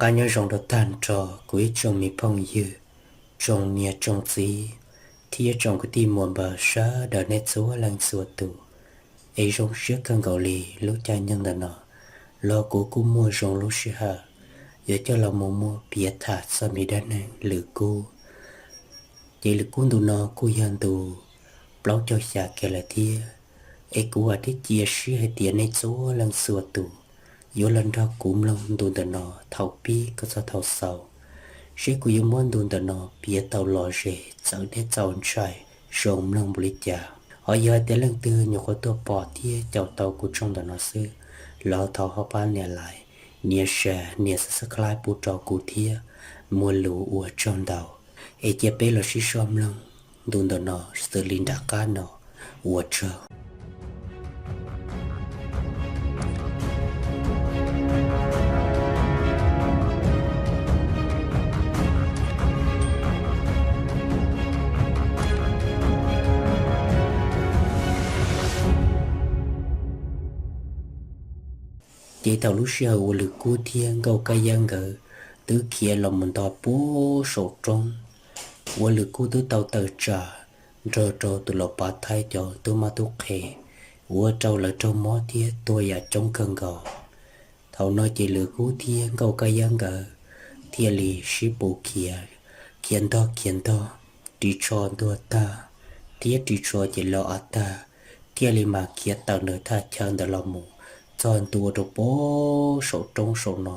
Nyob zoo rau tag nrho kuv ib tsoom me phooj ywg, tsoom niam tsoom txiv, thiab tsoom kwv tij muam npawg sawv daws nej txhua leej txhua tus. Es zoo siab kawg nkaus li lub caij nyoog ntawm no los kuv kuj muaj zoo lub sij hawm yuav coj los mus muab piav tham txog me dab neeg Lwm Kub. Ces Lwm Kub ntu no kuj yog ntu plaub caug xya kiag lawm thiab. Es kuv vam thiab cia siab hais tias nej txhua leej txhua tus yuav los nrog kuv mloog ntu ntawm no thaum pib kom txog thaum xaus, seb kuv yuav muab ntu ntawm no piav tau lom zem txawv thiab txaus ntshai zoo mloog npaum li cas. Ho yog hais tias leej twg nyuam qhuav tuaj pom thiab caum tau kuv tshooj ntawm no xwb, los thov ho pab nias like, nias share, nias subscribe pub rau kuv thiab. Muaj lus ua tsaug ntau. Es cia peb los sib soj mloog ntu ntawm no xws li nram qab no. Ua tsaug. Ces thaum lub sij hawm uas Lwm Kub thiab Nkauj Kab Yeeb nkawd twb khiav los mus nto puag saum roob, uas Lwm Kub twb tau tawm tsam nrog rau tus laus Pav Thaib cov tub mab tub qhe, ua rau lawv raug mob thiab tuag yam coob kawg nkaus. Thaum no ces Lwm Kub thiab Nkauj Kab Yeeb nkawd thiaj li sib pus khiav, khiav ntog khiav ntog, ris tsho ntuag tag thiab ris tsho ces los av tag, thiaj li mas khiav tawm ntawm thaj chaw ntawd los mus txog ntua rau puag saum roob saum no,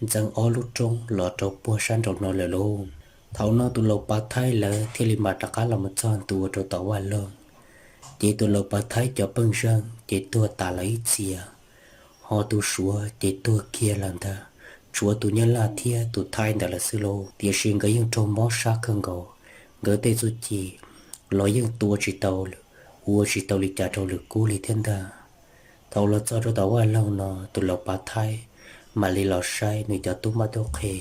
ntxeev ob lub roob los rau puag sab nraum no lawm lauj. Thaum no tus laus Pav Thaib lawv thiaj li mas rov qab los mus txog ntua rau tom vaj loog. Ces tus laus Pav Thaib cov pej xeem ces tuag tas lawm ib txhia, ho tus Suav ces tuag kiag lawm ntag. Tshuav tus Nyab Laj thiab tus Thaib ntawd lawm xwb lauj, tiam sis nkawd yeej raug mob sab kawg nkaus, nkawd tej txuj ci los yeej tua tsis tau, ua tsis tau li cas rau Lwm Kub li thiab ntag. Thaum los txog rau tom vaj loog no, tus laus Pav Thaib mam li los saib nws cov tub mab tub qhe,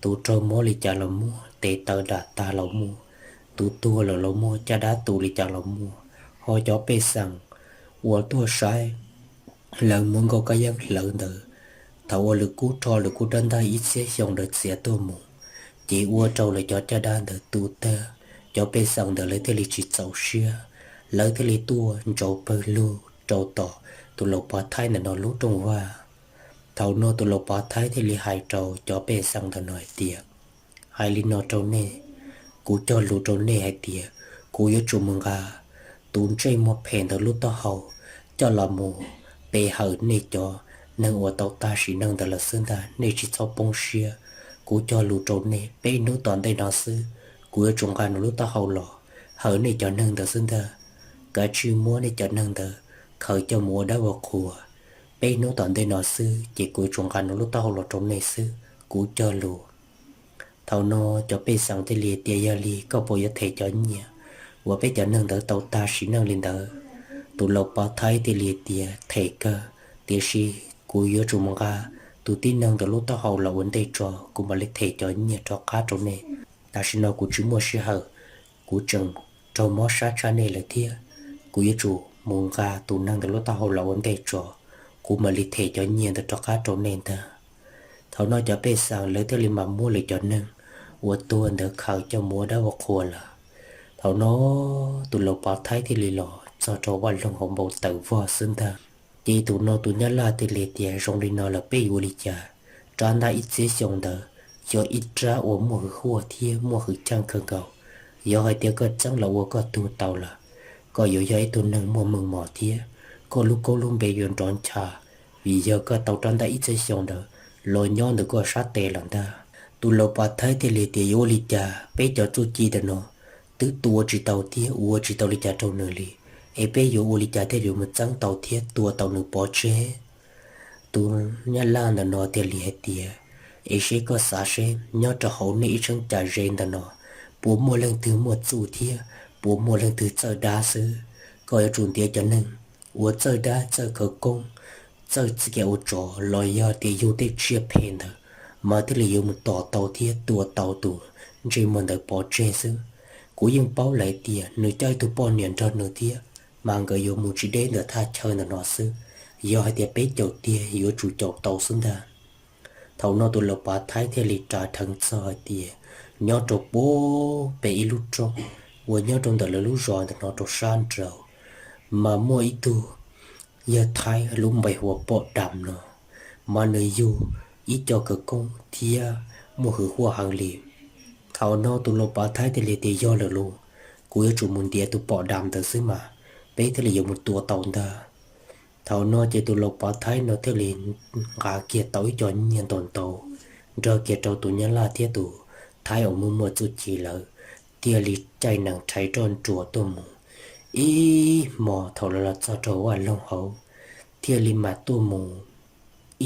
tus raug mob li cas los muaj, tes taw dam tag los muaj, tus tuag lawm los muaj, caj dab tu li cas los muaj, ho cov pej xeem uas tuaj saib lawv muab Nkauj Kab Yeeb hlawv ntawd, thaum uas Lwm Kub rho Lwm Kub rab ntaj ib txhiab xyoo ntawd txiav tuaj mus, ces ua rau lawv cov caj dab ntawd tu tag. Cov pej xeem ntawd lawv thiaj li tsis txaus siab, lawv thiaj li tuaj ntsauv pawg lug rau tom tus laus Pav Thaib ntawm no lub rooj vag. Thaum no tus laus Pav Thaib thiaj li hais rau cov pej xeem ntawm no hais tias, hais li no rau nej, kuv cog lus rau nej hais tias kuv yuav tsum mus nqa tus ntsej muag phem ntawd lub taub hau coj los mus pe hawm nej cov neeg uas tau tag sim neej ntawd lawm xwb ntag, nej tsis txhob poob siab. Kuv cog lus rau nej, peb hnub tom ntej no xwb, kuv yuav tsum nqa nws lub taub hau los hawm nej cov neeg ntawd xwb ntag. Kav tsij muab nej cov neeg ntawd khaws coj mus ua dab ua qhua. Peb hnub tom ntej no xwb ces kuv yuav tsum nqa nws lub taub hau los rau nej xwb, kuv cog lus. Thaum no cov pej xeem thiaj li tias, yog li koj puas yuav them cov nyiaj uas peb cov neeg ntawd tau tag sim neej li ntawd? Tus laus Pav Thaib thiaj li tias, them kawg, tiam sis kuv yuav tsum mus nqa tus tib neeg ntawd lub taub hau los ua ntej tso, kuv mam li them cov nyiaj rov qab rau nej. Tam sim no kuv tsis muaj sij hawm, kuv tseem raug mob sab tshaj nej lawm thiab. Kuv yuav tsum mus nqa tus neeg ntawd lub taub hau los ua ntej tso, kuv mam li them cov nyiaj ntawd rov qab rau nej ntag. Thaum no cov pej xeem lawv thiaj li mam muab lawv cov neeg uas tuag ntawd khaws coj mus ua dab ua qhua lawm. Thaum no tus laus Pav Thaib thiaj li los txog rau vaj loog hauv npau taws vog xwb ntag. Ces tus no tus Nyab Laj thiaj li tias, zoo li no lawm peb yuav ua li cas? Rab ntaj ib txhiab xyoo ntawd yog ib rab uas muaj hwj huam thiab muaj hwj chim kawg nkaus. Yog hais tias koj txeeb los ua koj tuag tau lawm, koj yuav yog ib tug neeg muaj meej mom thiab koj lub koob lub npe yuav nrov ncha, vim yog koj tau rab ntaj ib txhiab xyoo ntawd los nyob ntawm koj sab tes lawm ntag. Tus laus Pav Thaib thiaj li tias, yuav ua li cas? Peb cov txuj ci ntawm no twb tua tsis tau thiab ua tsis tau li cas rau nws li, es peb yuav ua li cas thiaj yuav mus txeeb tau thiab tua tau nws pov tseg? Tus Nyab Laj ntawm no thiaj li hais tias, es seb koj xav seb nyob rau hauv nej ib cheeb tsam ze ntawm no puas muaj leej twg muaj txuj thiab puas muaj leej twg txawj dab xwb. Koj yuav tsum ntiav cov neeg uas txawj dab txawj khawv koob, txawj txi kiag ua tsov los yog tias yug tej tsiaj phem ntawd, mas thiaj li yuav mus tom tau thiab tua tau tus ntsej muag ntawd pov tseg xwb. Kuv yeej paub lawm tias nws coj ib tug poj niam nrog nws thiab, mas nkawd yuav mus tsis deb ntawm thaj chaw ntawm no xwb. Yog hais tias peb caum tiag yuav tsum caum tau xwb ntag. Thaum no tus laus pav Thaib thiaj li ras dheev txog hais tias nyob rau puag pem ib lub roob uas nyob rau ntawm lawv lub zos ntawm no rau sab nraud, mas muaj ib tug yawg Thaib lub npe hu ua Pom Dam no, mas nws yug ib co khawv koob thiab muaj hwj huam heev li. Thaum no tus laus pav Thaib thiaj li tias yog lawm lauj, kuv yuav tsum mus ntiav tus Pom Dam ntawd xwb mas peb thiaj li yuav mus tua tau ntag. Thaum no ces tus laus pav Thaib no thiaj li nqa kiag tau ib co nyiaj ntau ntau nrog kiag rau tus nyab laj thiab tus Thaib uas muaj muaj txuj ci lawm, thiaj li caij nees rhais roj nruas tuaj mus. Ib hmo thaum lawv los txog rau vaj loog hauv, thiaj li mam tuaj mus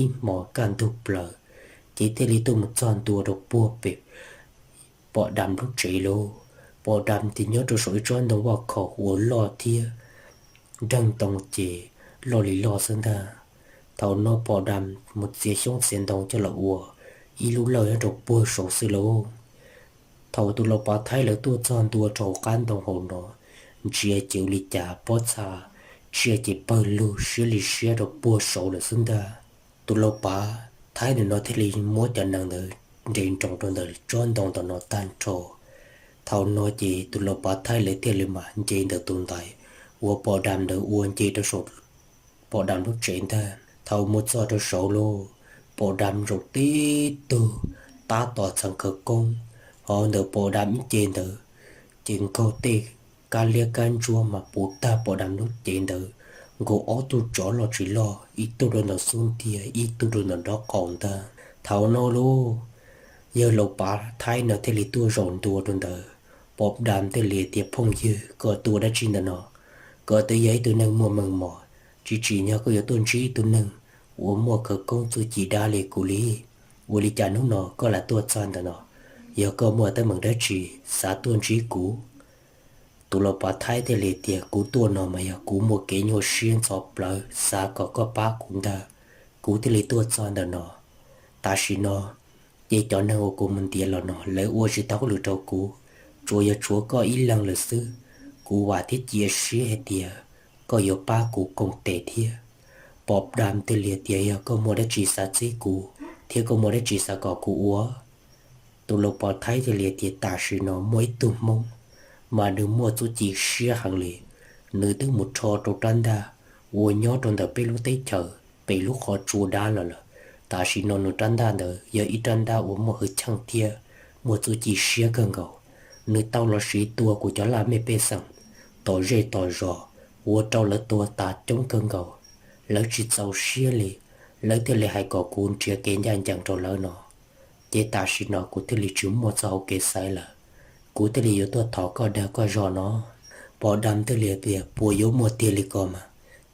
ib hmo kaj ntug plaws, ces thiaj li tuaj mus txog ntua rau puag pem Pom Dam lub tsev lauj. Pom Dam ces nyob rau saum ib tsob ntoo vaj khaum uas loj thiab nreeg ntoo ces loj li loj xwb ntag. Thaum no Pom Dam mus txiav xyoob txiav ntoo coj los ua ib lub lawj nyob rau puag saud xwb lauj. Thaum tus laus pav Thaib lawv tuaj txog ntua rau hauv qab ntoo hauv no, ntsia ces ua li cas pob txha tsiaj ces pawg lug siab li siab rau puag saud lawm xwb ntag. Tus laus pav Thaib ntawm no thiaj li muab cov nees ntawd nres nroos rau ntawm tsob ntoo ntawm no tag nrho. Thaum no ces tus laus pav Thaib lawv thiaj li mam nce ntawm tus ntaiv uas Pom Dam ntawd ua nce rau saum Pom Dam lub tsev ntag. Thaum mus txog rau saud lauj, Pom Dam zaum tib tug tab tom txheev khawv koob, hos ntawm Pom Dam ib ce ntawd ces nkaug tej kab liab kab ntsuab mas puv tag Pom Dam lub cev ntawd nkaus ob tug tsov loj tsis loj, ib tug rau ntawm xub ntiag ib tug rau ntawm nraub qaum ntag. Thaum no lauj, yawg laus pav Thaib no thiaj li tuaj zaum ntua rau ntawd. Pom Dam thiaj li tias phooj ywg, koj tuaj dab tsi ntawm no? Koj twb yog ib tug neeg muaj meej mom, tsis tsim nyog koj yuav tuaj ntsib ib tug neeg uas muaj khawv koob txuj ci dab li kuv li. Ua li cas hnub no koj lam tuaj txog ntawm no? Yog koj muaj teeb meem dab tsi xav tuaj ntsib kuv? Tus laus pav Thaib thiaj li tias kuv tuaj no mas yog kuv muaj kev nyuaj siab ntxhov plawv xav kom koj pab kuv ntag, kuv thiaj li tuaj txog ntawm no. Tam sim no ces cov neeg uas kuv mus ntiav los no lawv ua tsis tau hauj lwm rau kuv, tsuas yog tshuav koj ib leeg lawm xwb. Kuv vam thiab cia siab hais tias koj yuav pab kuv koom tes thiab. Pom Dam thiaj li tias yog koj muaj dab tsi xav txib kuv thiab koj muaj dab tsi xav kom kuv ua? Tus laus pav Thaib thiaj li tias tam sim no muaj ib tug Hmoob mas nws muaj txuj ci siab heev li, nws twb mus rho rau rab ntaj uas nyob rau ntawm peb lub teb chaws pem lub qhov tsua dab los lawm. Tam sim no nws rab ntaj ntawd yog ib rab ntaj uas muaj hwj chim thiab muaj txuj ci siab kawg nkaus. Nws tau los siv tua kuv cov laj mej pej xeem tom zej tom zos, ua rau lawv tuag tas coob kawg nkaus. Lawv tsis txaus siab li, lawv thiaj li hais kom kuv nrhiav kev ncaj ncees rau lawv no. Ces tam sim no kuv thiaj li tsis muaj txoj hauv kev xaiv lawm, kuv thiaj li yuav tuaj thov koj dag koj zog no. Pom Dam thiaj li tias puas yuav muaj tiag li ko mas?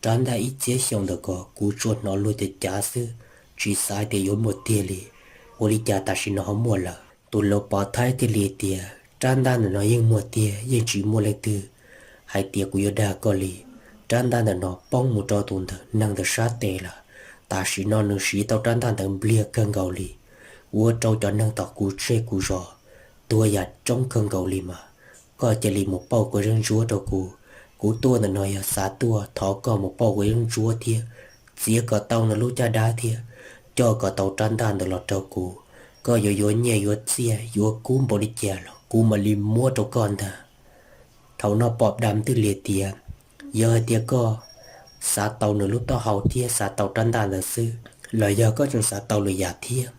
Rab ntaj ib txhiab xyoo ntawm ko kuv tsuas hnov luag cav cav xwb, tsis xav tias yuav muaj tiag li. Ua li cas tam sim no ho muaj lawm? Tus laus pav Thaib thiaj li tias rab ntaj ntawm no yeej muaj tiag, yeej tsis muaj leej twg hais tias kuv yuav dag koj li. Rab ntaj ntawm no poob mus rau tus ntawm neeg ntawm sab tes lawm. Tam sim no nws siv tau rab ntaj ntawd npliag kawg nkaus li, ua rau cov neeg tom kuv zej kuv zos tuag yam coob kawg nkaus li mas. Koj cia li mus pauj kua yeeb ntsuab rau kuv. Kuv tuaj ntawm no yog xav tuaj thov koj mus pauj kua yeeb ntsuab thiab txiav kom tau nws lub caj dab thiab coj kom tau rab ntaj ntawd los rau kuv. Koj yuav yuav nyiaj yuav txiaj yuav kub npaum li cas los kuv mam li muab rau koj ntag. Thaum no Pom Dam thiaj li tias yog hais tias koj xav tau nws lub taub hau thiab xav tau rab ntaj ntawd xwb los yog koj tseem xav tau lwm yam thiab?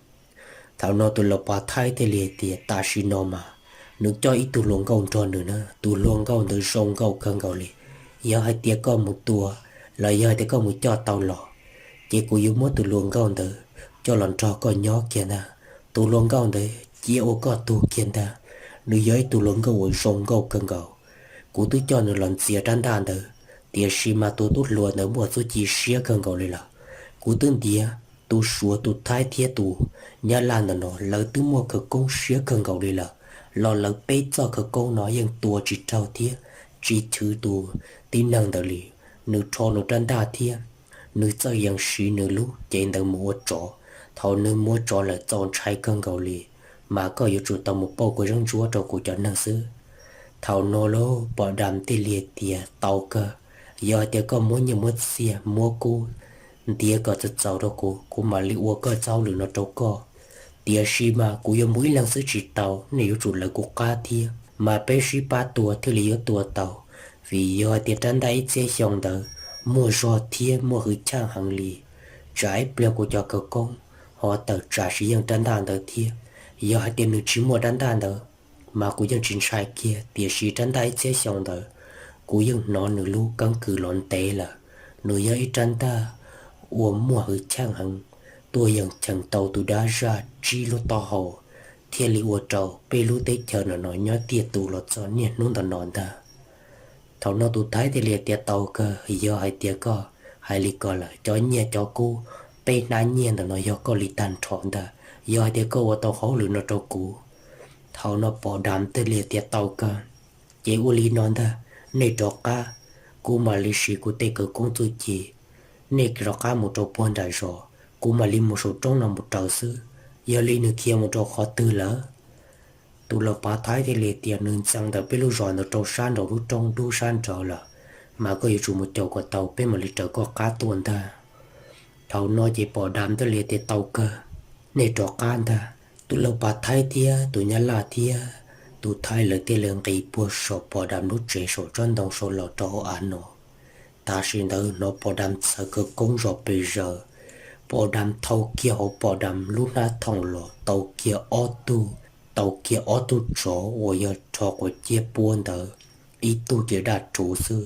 Thaum no tus laus pav Thaib thiaj li tias tam sim no mas nws coj ib tug hluas nkauj nrog nws na, tus hluas nkauj ntawd zoo nkauj kawg nkaus li. Yog hais tias koj mus tua los yog hais tias koj mus coj tau los, ces kuv yuav muab tus hluas nkauj ntawd coj los nrog koj nyob kiag ntag. Tus hluas nkauj ntawd cia ua koj tug kiag ntag. Nws yog ib tug hluas nkauj uas zoo nkauj kawg nkaus. Kuv twb coj nws los ntxias rab ntaj ntawd, tiam sis mas tus tub hluas ntawd muaj txuj ci siab kawg nkaus li lawm. Kuv twb ntiav tus Suav, tus Thaib thiab tus Nyab Laj ntawm no lawv twb muaj khawv koob siab kawg nkaus li lawm, los lawv peb txoj khawv koob no yeej tua tsis raug thiab tsis chwv tus tib neeg ntawd li. Nws rho nws rab ntaj thiab nws txawj yees siv nws lub cev ntawd mus ua tsov. Thaum nws mus ua tsov lawm txaus ntshai kawg nkaus li, mas koj yuav tsum tau mus pauj kua yeeb ntsuab rau kuv cov neeg xwb. Thaum no lauj, Pom Dam thiaj li tias tau kawg, yog hais tias koj muab nyiaj muab txiaj muab kub ntiav kom txaus txaus rau kuv, kuv mam li ua koj txoj hauj lwm no rau koj. Tiam sis mas kuv yuav mus ib leeg xwb tsis tau, nej yuav tsum lawv kuv qab thiab mas peb sib pab tua thiaj li yuav tua tau. Vim yog hais tias rab ntaj ib txhiab xyoo ntawd muaj zog thiab muaj hwj chim heev li. Tsam ib pliag kuv cov khawv koob ho tawm tsam tsis yeej rab ntaj ntawd thiab. Yog hais tias nws tsis muaj rab ntaj ntawd mas kuv yeej tsis ntshai kiag, tiam sis rab ntaj ib txhiab xyoo ntawd kuv yeej hnov nws lub keeb kwm los ntev lawm. Nws yog ib rab ntaj uas muaj hwj chim heev, tuaj yeem cheem tau tus dab zaj tsib lub taub hau, thiaj li ua rau peb lub teb chaws no no nyob tiaj tus los txog niaj hnub ntawm no ntag. Thaum no tus Thaib thiaj li tias tau kawg, yog hais tias koj hais li ko lawm, cov nyiaj cov kub, peb hnab nyiaj ntawm no yog koj li tag nrho ntag, yog hais tias koj ua tau hauj lwm no rau kuv. Thaum no Pov Dam thiaj li tias tau kawg, ces ua li no ntag, nej rov qab, kuv mam li siv kuv tej khawv koob txuj ci, nej rov qab mus rau puag nram zos, kuv mam li mus saum roob no mus raws xwb. Yog li nws khiav mus rau qhov twg lawm? Tus laus Pov Thaib thiaj li tias nws ntxeev ntawm peb lub zos ntawd rau sab nraum lub roob dub sab nraud lawm, mas koj yuav tsum mus caum kom tau peb mam li raws koj qab tuaj ntag. Thaum no ces Pov Dam thiaj li tias tau kawg, nej rov qab ntag. Tus laus Pov Thaib thiab tus Nyab Laj thiab tus Thaib lawv thiaj li nqis puag saum Pov Dam lub tsev saum tsob ntoo saud los rau hauv av no. Tam sim ntawd hnov Pov Dam txhais khawv koob zos pes zaws, Pov Dam thau kiag hauv Pov Dam lub hnab thoom los tau kiag ob tug, tau kiag ob tug tsov uas yog rho quav ciab puab ntawd, ib tug ces daj rhuv xwb,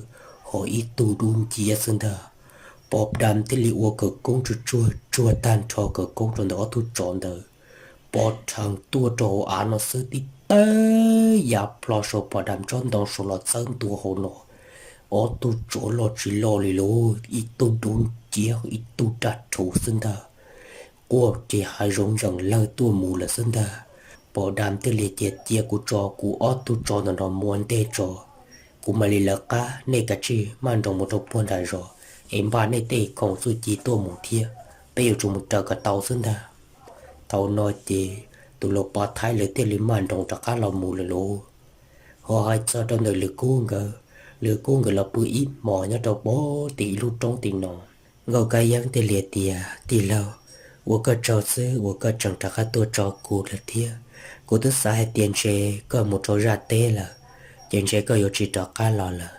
ho ib tug dub nciab xwb ntag. Pov Dam thiaj li ua khawv koob tsuag tsuag tsuag tag nrho khawv koob rau ntawm ob tug tsov ntawd, pov rhees tuaj rau hauv av no xwb tib teg ya plho saum Pov Dam tsob ntoo saud los txawb ntua hauv no. Ob tug tsov loj tsis loj li lauj, ib tug dub nciab ib tug daj rhuv xwb ntag. Quaj ces hav zoov zeem lawg tuaj mus lawm xwb ntag. Pov Dam thiaj li tias cia kuv tso kuv ob tug tsov ntawm no mus ua ntej tso, kuv mam li lawv qab, nej kav tsij maj nroos mus rau puag nram zos es npaj nej tej khoom txuj ci tuaj mus thiab, peb yuav tsum mus raws kom tau xwb ntag. Thaum no ces tus laus Pov Thaib lawv thiaj li maj nroos rov qab los mus lawm lauj. Ho hais txog rau ntawm Lwm Kub nkawd, Lwm Kub nkawd los pw ib hmos nyob rau pem tim ib lub roob tim no. Nkauj Kab Yeeb thiaj li tias tij laug, ua koj tsaug xwb uas koj tseem rov qab tuaj tso kuv lawm thiab. Kuv twb xav hais tias ntshe koj mus rau zaj teb lawm, ces ntshe koj yuav tsis rov qab los lawm,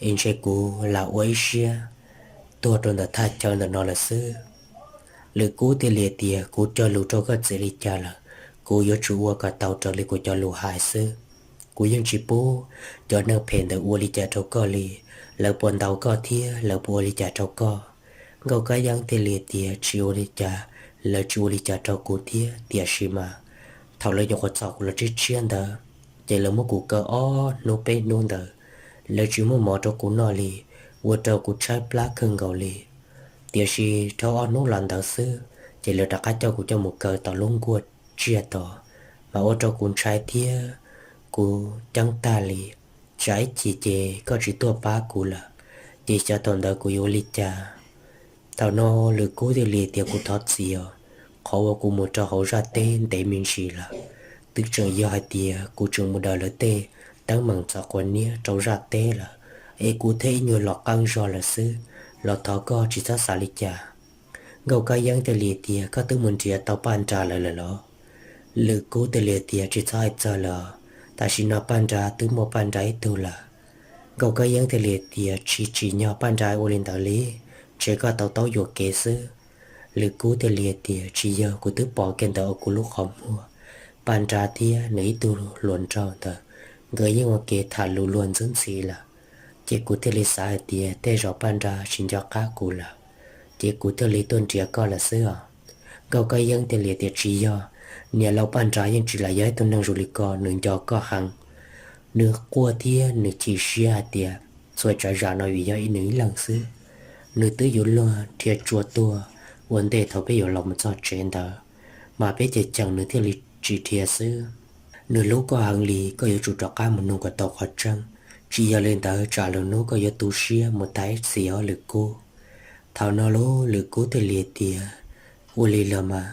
es ntshe kuv lam ua ib siab tuag rau ntawm thaj chaw ntawm no lawm xwb. Lwm Kub thiaj li tias kuv cog lus rau koj txiv li cas lawm, kuv yuav tsum ua kom tau raws li kuv cov lus hais xwb. Kuv yeej tsis pub cov neeg phem ntawd ua li cas rau koj li, lawv puas ntaus koj thiab lawv puas ua li cas rau koj? Nkauj Kab Yeeb thiaj li tias tsis ua li cas, lawv tsis ua li cas rau kuv thiab, tiam sis mas thaum lawv nyuam qhuav txhom kuv los tshiab tshiab ntawd, ces lawv muab kuv kaw ob hnub peb hnub ntawd, lawv tsis muab mov rau kuv noj li, ua rau kuv tshaib plab kawg nkaus li. Tiam sis dhau ob hnub los ntawd xwb, ces lawv rov qab coj kuv coj mus kaw tom lub nkuaj tsiaj tod, mas ua rau kuv ntshai thiab kuv ceeb tag li. Tsam ib chim ces koj tsis tuaj pab kuv lawm, ces xyov thaum ntawd kuv yuav ua li cas. Thaum no Lwm Kub thiaj li tias kuv thov txim os, qhov uas kuv mus rau hauv zaj teb ntev me ntsis lawm, twb tseem yog hais tias kuv tseem mus daws lawv tej teeb meem txom quav niab rau zaj teb lawm, es kuv thiaj ib nyuag los qeeb zog lawm xwb, los thov koj tsis txhob xav li cas. Nkauj Kab Yeeb thiaj li tias koj twb mus nrhiav tau Paj Nra lawv lawm los? Lwm Kub thiaj li tias tsis txhob hais txog lawm, tam sim no Paj Nra twb muaj Paj Nra ib tug lawm. Nkauj Kab Yeeb thiaj li tias tsis tsim nyog Paj Nra ua li ntawd li, ntshe koj tau taub yuam kev xwb. Lwm Kub thiaj li tias tsis yog, kuv twb pom kiag ntawm kuv lub qhov muag, Paj Nra thiab nws ib tug hluas nraug ntawd, nkawd yeej ua ke tham lus luag ntxwb ntxhi lawm. Ces kuv thiaj li xav hais tias tej zaum Paj Nra tsis nco qab kuv lawm, ces kuv thiaj li tuaj nrhiav koj lawm xwb os. Nkauj Kab Yeeb thiaj li tias tsis yog, niam laus Paj Nra yeej tsis lam yog ib tug neeg zoo li ko, nws nco koj heev. Nws quaj thiab nws chim siab hais tias txhua tsav zam no vim yog nws ib leeg xwb, nws twb yuav luag dhia tsua tuag ua ntej thaum peb yuav los mus txog tsev ntawd, mas peb cheem cheem nws thiaj li tsis dhia xwb. Nws hlub koj heev li, koj yuav tsum rov qab mus nug kom tau qhov tseeb, tsis yog li ntawd tsam lwm hnub koj yuav tu siab mus tas ib txhis os Lwm Kub. Thaum no lauj Lwm Kub thiaj li tias ua li los mas,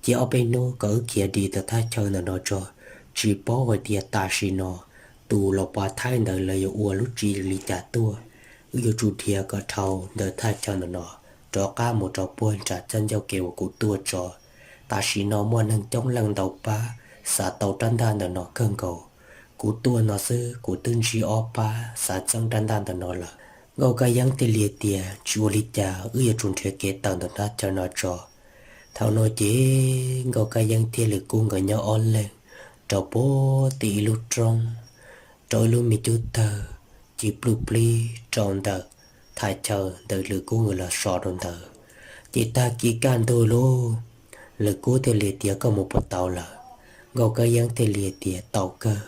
cia ob peb hnub kom wb khiav dim ntawm thaj chaw ntawm no tso, tsis paub hais tias tam sim no tus laus Pov Thaib ntawd lawv yuav ua lub tswv yim li cas tuaj. Wb yuav tsum dhia kom dhau ntawm thaj chaw ntawm no rov qab mus rau puag nram txaj ncauj kev uas kuv tuaj tso, Tam sim no muaj neeg coob leej ntau pab xav tau rab ntaj ntawm no kawg nkaus. Kuv tuaj no xwb kuv twb ntsib ob pab xav txeeb rab ntaj ntawm no lawm. Nkauj Kab Yeeb thiaj li tias, Tsis ua li cas, wb yuav tsum nrhiav kev tawm ntawm nab chaw no tso. Thaum no ces Nkauj Kab Yeeb thiab Lwm Kub nkawd nyob ob leeg rau puag tim ib lub roob, rau ib lub me cub tawg ci pluj plib rau ntawm thaj chaw ntawm Lwm Kub nkawd los so rau ntawd. Ces tag kis kaj ntug lauj, Lwm Kub thiaj li tias, Koj mus puas tau lawm? Nkauj Kab Yeeb thiaj li tias, Tau kawg,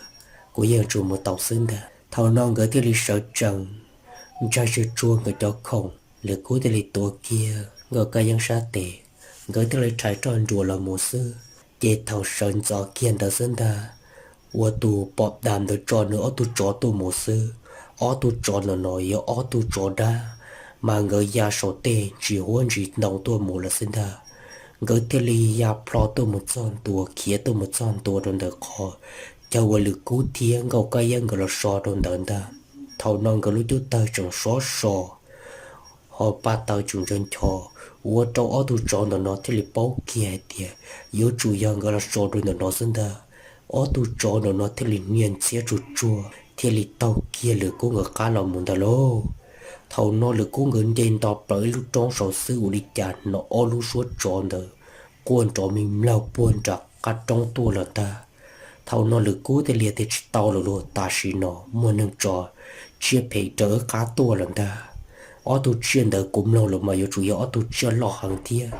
kuv yeej tsuas mus tau xwb ntag. Thaum no nkawd thiaj li sawv tsees ntsaig tsuag tsuag nkawd cov khoom, Lwm Kub thiaj li tuav kiag Nkauj Kab Yeeb sab tes, nkawd thiaj li rhais roj nruas los mus xwb. Ces thaum sawv ntxov kiag ntawd xwb ntag, ua tus pom dam ntawd tso nws ob tug tsov tuaj mus xwb. Ob tug tsov ntawm no yog ob tug tsov dab, mas nkawd ya saum tej ntsis huab ntsis ntoo tuaj mus lawm xwb ntag. Nkawd thiaj li ya plho tuaj mus txog ntua, khiav tuaj mus txog ntua rau ntawm qhov chaw uas Lwm Kub thiab Nkauj Kab Yeeb nkawd los so rau ntawd ntag. Thaum no nkawd lub cub tawg tseem sov so ho pa taws tseem ncho ncho, ua rau ob tug tsov ntawm no thiaj li paub kiag hais tias yuav tsum yog nkawd los so rau ntawm no xwb ntag. Ob tug tsov ntawm no thiaj li hnia ntxhiab tsuag tsuag thiaj li taug kiag Lwm Kub nkawd qab los mus ntawd lauj. Thaum no Lwm Kub nkawd nce nto plaws ib lub roob saud xwb ua li cas hnov ob lub suab tsov ntawd quaj nrov me mlaug puag nram qab roob tuaj lawm ntag. Thaum no Lwm Kub thiaj li tias, Tsis tau lawm lauj, tam sim no muaj neeg tso tsiaj phem raws wb qab tuaj lawm ntag. Ob tug tsiaj ntawd kuv mloog lawm mas yuav tsum yog ob tug tsiaj loj heev thiab.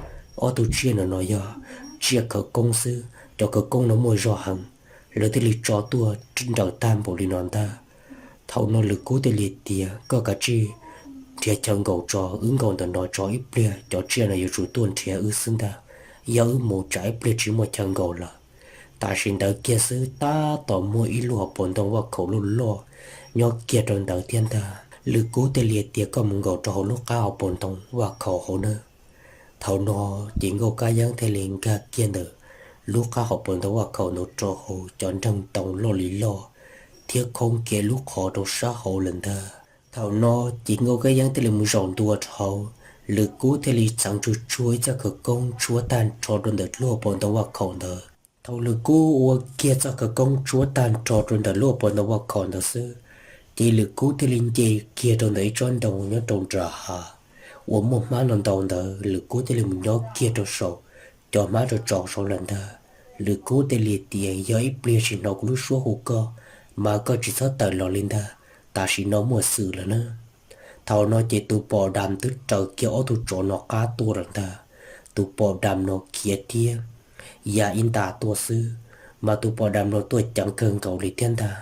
Ob tug tsiaj ntawm no yog tsiaj khawv koob xwb, cov khawv koob no muaj zog heev, lawv thiaj li tso tuaj nrawm tag npaum li no ntag. Thaum no Lwm Kub thiaj li tias, Koj kav tsij nrhiav chaw nkaum tso, wb nkaum ntawm no tso, ib pliag cov tsiaj no yuav tsum tuaj nrhiav wb xwb ntag. Yog wb mus tsam ib pliag tsis muaj chaw nkaum lawm. Tam sim ntawd kiag xwb tab tom muaj ib lub hauv paus ntoo vaj khaum loj loj nyob kiag rau ntawd thiab ntag. Lwm Kub thiaj li tias, Koj mus nkaum rau hauv lub qab hauv paus ntoo vaj khaum hauv nawb. Thaum no ces Nkauj Kab Yeeb thiaj li nkag kiag ntawm lub qab hauv paus ntoo vaj khaum ntawd rau hauv cov nreeg ntoo loj li loj thiab khoob kiag lub qhov rau sab hauv lawm ntag. Thaum no ces Nkauj Kab Yeeb thiaj li mus zaum ntua rau hauv, Lwm Kub thiaj li txheev tsuag tsuag ib txoj khawv koob tshuab tag nrho rau ntawm lub hauv paus ntoo vaj khaum ntawd. Thaum Lwm Kub ua kiag txoj khawv koob tshuab tag nrho rau ntawm lub hauv paus ntoo vaj khaum ntawd xwb, ces Lwm Kub thiaj li nce kiag rau ntawm ib tsob ntoo nyob rau nram hav uas muaj hmab ntau ntau ntawd, Lwm Kub thiaj li mus nyob kiag rau saum cov hmab rau tsaus saud lawm ntag. Lwm Kub thiaj li tias, Yog ib pliag tsis hnov kuv lub suab hu koj, mas koj tsis txhob tawm los li ntag, tam sim no muaj xwm lawm na. Thaum no ces tus pom dam twb raws kiag ob tug tsov no qab tuaj lawm ntag. Tus pom dam no khiav thiab ya ib nta tuaj xwb, mas tus pom dam no tuaj ceev kawg nkaus li thiab ntag.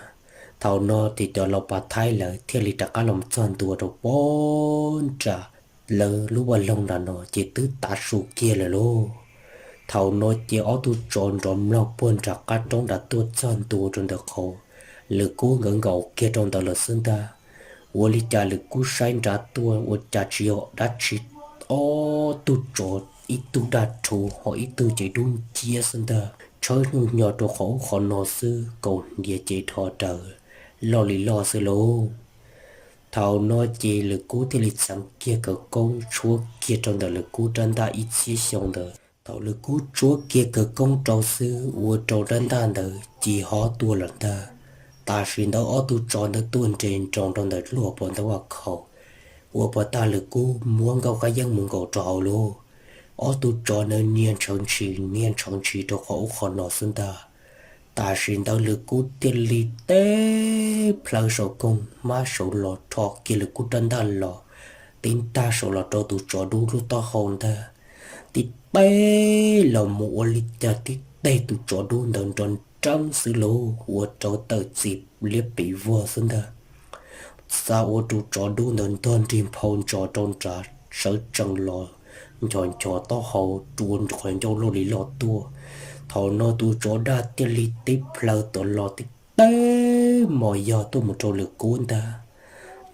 Thaum no ces cov laus pav thaib lawv thiaj li rov qab los txog ntua rau pog nram lawv lub vaj loog nram no ces twb tav su kiag lawm lauj. Thaum no ces ob tug tsov nrov mloog puag nram qab roob nram tuaj txog ntua rau ntawm qhov Lwm Kub nkawd nkaum kiag rau ntawd lawm xwb ntag. Ua li cas Lwm Kub saib nrad tuaj ua cas tsis yog dab tsi, ob tug tsov, ib tug daj rhuv ho ib tug ces dub nciab xwb ntag, tshawb hnub nyo rau qhov ub qhov no xwb, kaus hniav ces dhos rawv loj li loj xwb lauj. Thaum no ces Lwm Kub thiaj li txheev kiag khawv koob tshuab kiag rau ntawm Lwm Kub rab ntaj ib txhiab xyoo ntawd. Thaum Lwm Kub tshuab kiag khawv koob rau xwb ua rau rab ntaj ntawd ci hob tuaj lawm ntag. Tam sim ntawd ob tug tsov ntawd tuaj nres nroos rau ntawm lub hauv paus ntoo vaj khaum, ua puas tag Lwm Kub muab Nkauj Kab Yeeb mus nkaum rau hauv lauj. Ob tug tsov ntawd nias ntshawv ntshis nias ntshawv ntshis rau qhov ub qhov no xwb ntag. Tam sim ntawd Lwm Kub thiaj li tib plhaw saum koog hmab saud los rho kiag Lwm Kub rab ntaj los, tib ntaj saud los rau tus tsov dub lub taub hau ntag. Tib teg los mus ua li cas tib teg tus tsov dub ntawd nrov nreeb xwb lauj, ua rau tawm txim liab pim vog xwb ntag. Xav ua tus tsov dub ntawd ntog nrig nphau ntsos rau nrad sawv tsees los nchos nchos taub hau rua qhov ncauj loj li loj tuaj. Thaum no tus tsov daj thiaj li tib plhaw tom los tib teg mos yog tuaj mus rau Lwm Kub ntag.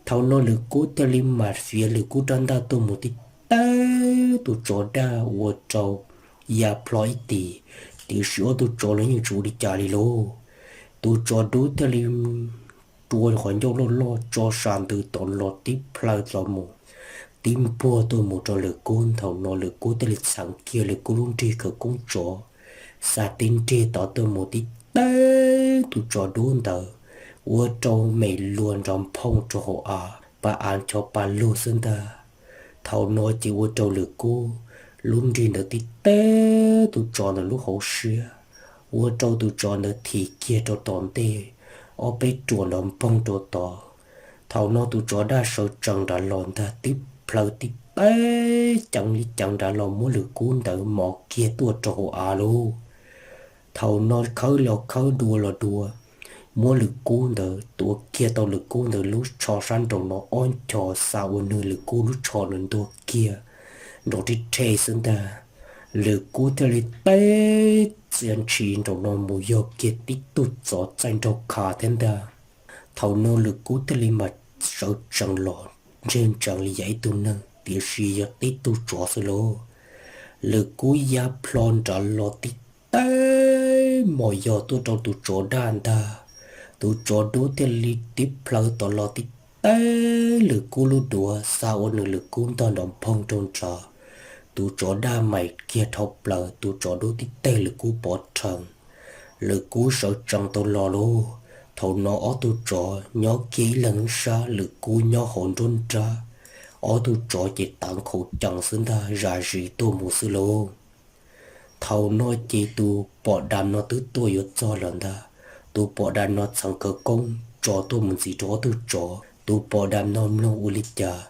Thaum no Lwm Kub thiaj li mam fiav Lwm Kub rab ntaj tuaj mus tib teg tus tsov daj ua rau ya plho ib tis, tiam sis ob tug tsov los yeej tsis ua li cas li lauj. Tus tsov dub thiaj li rua qhov ncauj loj loj tso sas ntws tom los tib plhaw los mus tib npuag tuaj mus rau Lwm Kub. Thaum no Lwm Kub thiaj li txheev kiag Lwm Kub lub nrig khawv koob tsov, xa tib nrig tod tuaj mus tib teb tus tsov dub ntawd, ua rau mem luas nrov nphooj rau hauv av, pa av ncho pa lug xwb ntag. Thaum no ces ua rau Lwm Kub lub nrig ntawd tib teb tus tsov ntawd lub hauv siab, ua rau tus tsov ntawd thim kiag rau tom ntej, ob peb ruam nrov nphooj rau tod. Thaum no tus tsov daj sawv tsees nrad los ntag, tib plhaw tib teb ceev li ceev nrad los muab Lwm Kub ntawd mos kiag tuaj rau hauv av lauj. Thaum no khawb los khawb, dua los dua, muab Lwm Kub ntawd tua kiag tau Lwm Kub ntawd lub tsho sab nraum no ob ncho, xa ua nws Lwm Kub lub tsho nws ntuag kiag nraum rib rhe xwb ntag. Lwm Kub thiaj li teb txias ntshis nraum no mus yog kiag tib tug tsov txaij nraug kha thiab ntag. Thaum no Lwm Kub thiaj li mam sawv tsees los ntseg ntsees li yam ib tug neeg, tiam sis yog tib tug tsov xwb lauj. Lwm Kub ya plho nrad los tib teb mos yos tuaj rau tus tsov daj ntag. Tus tsov dub thiaj li tib plhaw tod los tib teb Lwm Kub lub duav, xa ua nws Lwm Kub ntog nrov nphooj rau nrad. Tus tsov daj maim kiag dhau plaws, tus tsov dub tib teg Lwm Kub pov rhees. Lwm Kub sawv tsees tau los lauj. Thaum no ob tug tsov nyob kiag ib leeg sab, Lwm Kub nyob hauv nruab nrab. Ob tug tsov ces tav nkhaus cees xwb ntag, zam zis tuaj mus xwb lauj. Thaum no ces tus pom dam no twb tuaj yuav txog lawm ntag. Tus pom dam no txheev khawv koob tso tuaj mus ntxiv rau ob tug tsov. Tus pom dam no mloog ua li cas,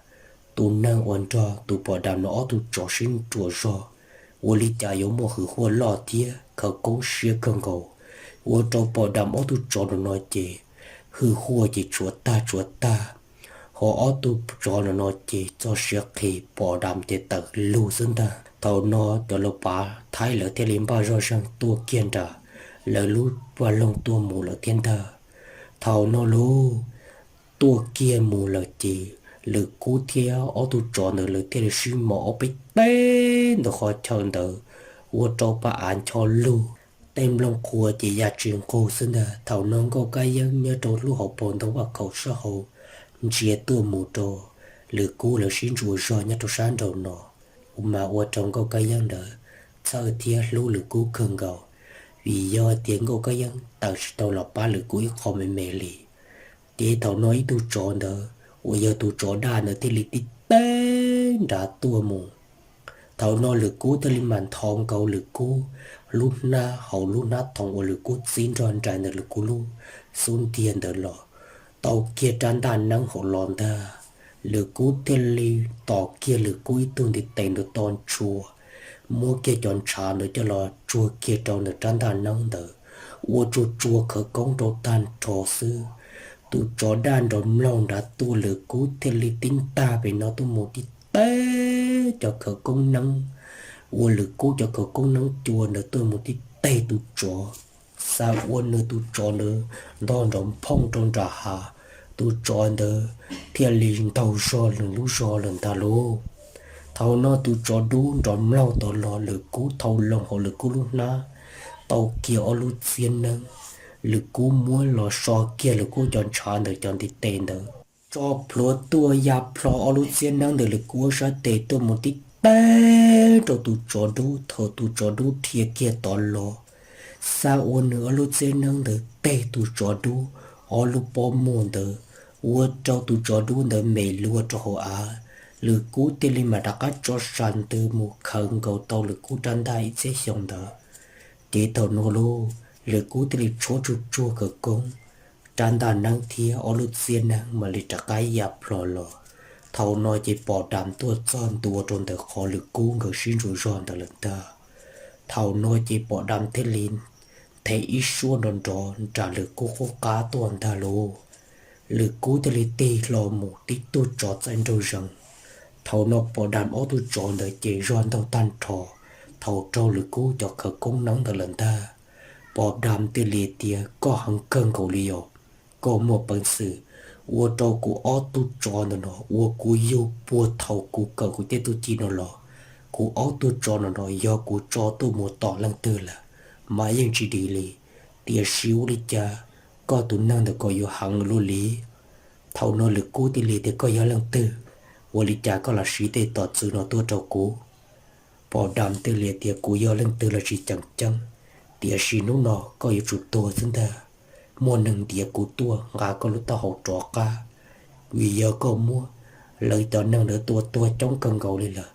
tus neeg uas nrog tus pom dam no ob tug tsov sib ntsuas zog, ua li cas yuav muaj hwj huaj loj thiab khawv koob siab kawg nkaus, ua rau pom dam ob tug tsov no no ces hwj huaj ces tshuav tag tshuav tag. Ho ob tug tsov no no ces txoj sia qis, pom dam ces tawm lug xwb ntag. Thaum no cov laus pav Thaib lawv thiaj li npaj zoj zeeg tuaj kiag nram lawv lub vaj loog tuaj mus lawm thiab ntag. Thaum no lauj, tuaj kiag mus lawm ces Lwm Kub thiab ob tug tsov ntawd lawv thiaj li sib mos ob peb teg ntawm qhov chaw ntawd, ua rau pa av ncho lug, tej nplooj qhuav ces ya tsis nqug xwb ntag. Thaum no Nkauj Kab Yeeb nyob rau lub hauv paus ntoo vaj khaum sab hauv ntsia tuaj mus rau Lwm Kub lawv sib ntsuas zog nyob rau sab nraum no, mas ua rau Nkauj Kab Yeeb ntawd txhawj thiab hlub Lwm Kub kawg nkaus, vim yog tias Nkauj Kab Yeeb tawm tsis tau los pab Lwm Kub ib qho me me li. Ces thaum no ib tug tsov ntawd uas yog tus tsov daj ntawd thiaj li tib teg nrad tuaj mus. Thaum no Lwm Kub thiaj li mam nthos nkaus Lwm Kub lub hnab hauv lub hnab thoom uas Lwm Kub txib nrog nraim ntawm Lwm Kub lub xub ntiag ntawd los, tau kiag rab ntaj neeb hauv los ntag. Lwm Kub thiaj li tom kiag Lwm Kub ib tug ntiv tes ntawd to ntshua, muab kiag cov ntshav ntawd coj los tsuag kiag rau ntawm rab ntaj neeb ntawd, ua tsuag tsuag khawv koob rau tag nrho xwb. Tus tsov daj nrov mlaug nrad tuaj, Lwm Kub thiaj li tib ntag pem no tuaj mus tib teg cov khawv koob neeb, ua Lwm Kub cov khawv koob neeb cua ntawd tuaj mus tib teg tus tsov, xa ua nws tus tsov ntawd ntog nrov nphooj rau nram hav. Tus tsov ntawd thiaj li ntaug zog nws lub zog lawm ntag lauj. Thaum no tus tsov dub nrov mlaug tod los, Lwm Kub thau loo hauv Lwm Kub lub hnab, tau kiag ob lub txiab neeb. Lwm Kub muab los so kiag Lwm Kub cov ntshav ntawm cov ntiv tes ntawd, tso plhuav tuaj ya plho ob lub txiab neeb ntawm Lwm Kub sab tes tuaj mus tib teg rau tus tsov dub. Thaum tus tsov dub dhia kiag tod los, xa ua nws ob lub txiab neeb ntawd teg tus tsov dub ob lub pob muag ntawd, ua rau tus tsov dub ntawd mem luas rau hauv av. Lwm Kub thiaj li mam rov qab tso sas ntws mus khaws nkaus tau Lwm Kub rab ntaj ib txhiab xyoo ntawd. Ces thaum no lauj, Lwm Kub thiaj li tshuab tsuag tsuag khawv koob, rab ntaj neeb thiab ob lub txiab neeb mam li rov qab ya plho los. Thaum no ces Pom Dam tuaj txog ntua rau ntawm qhov Lwm Kub nkawd sib ntsuas zog ntawd lawm ntag. Thaum no ces Pom Dam thiaj li nthe ib suab nrov nrov nram Lwm Kub qub qab tuaj ntag lauj. Lwm Kub thiaj li tig hlo mus tib tug tsov txaij nraug zees. Thaum no Pom Dam ob tug tsov ntawd ces zog ntaug tag nrho, thaum raug Lwm Kub cov khawv koob neeb ntawd lawm ntag. Pom Dam thiaj li tias, koj heev kawg nkaus li os, koj muaj peev xwm ua rau kuv ob tug tsov ntawm no uas kuv yug puag thaum kuv kawm kuv tej txuj ci no los, kuv ob tug tsov no no yog kuv tso tuaj mus tom leej twg lawm mas yeej tsis dim li, tiam sis ua li cas koj tus neeg ntawm ko yuav heev luaj li? Thaum no Lwm Kub thiaj li tias, koj yog leej twg? Ua li cas koj los siv tej tom txwv no tuaj rau kuv? Pos Dam thiaj li tias, Kuv yog leej twg los tsis tseem ceeb, tiam sis hnub no koj yuav tsum tuag xwb ntag. Muaj neeg ntiav kuv tuaj nqa koj lub taub hau rov qab, vim yog koj muab lawv cov neeg ntawd tua tuag coob kawg nkaus li lawm,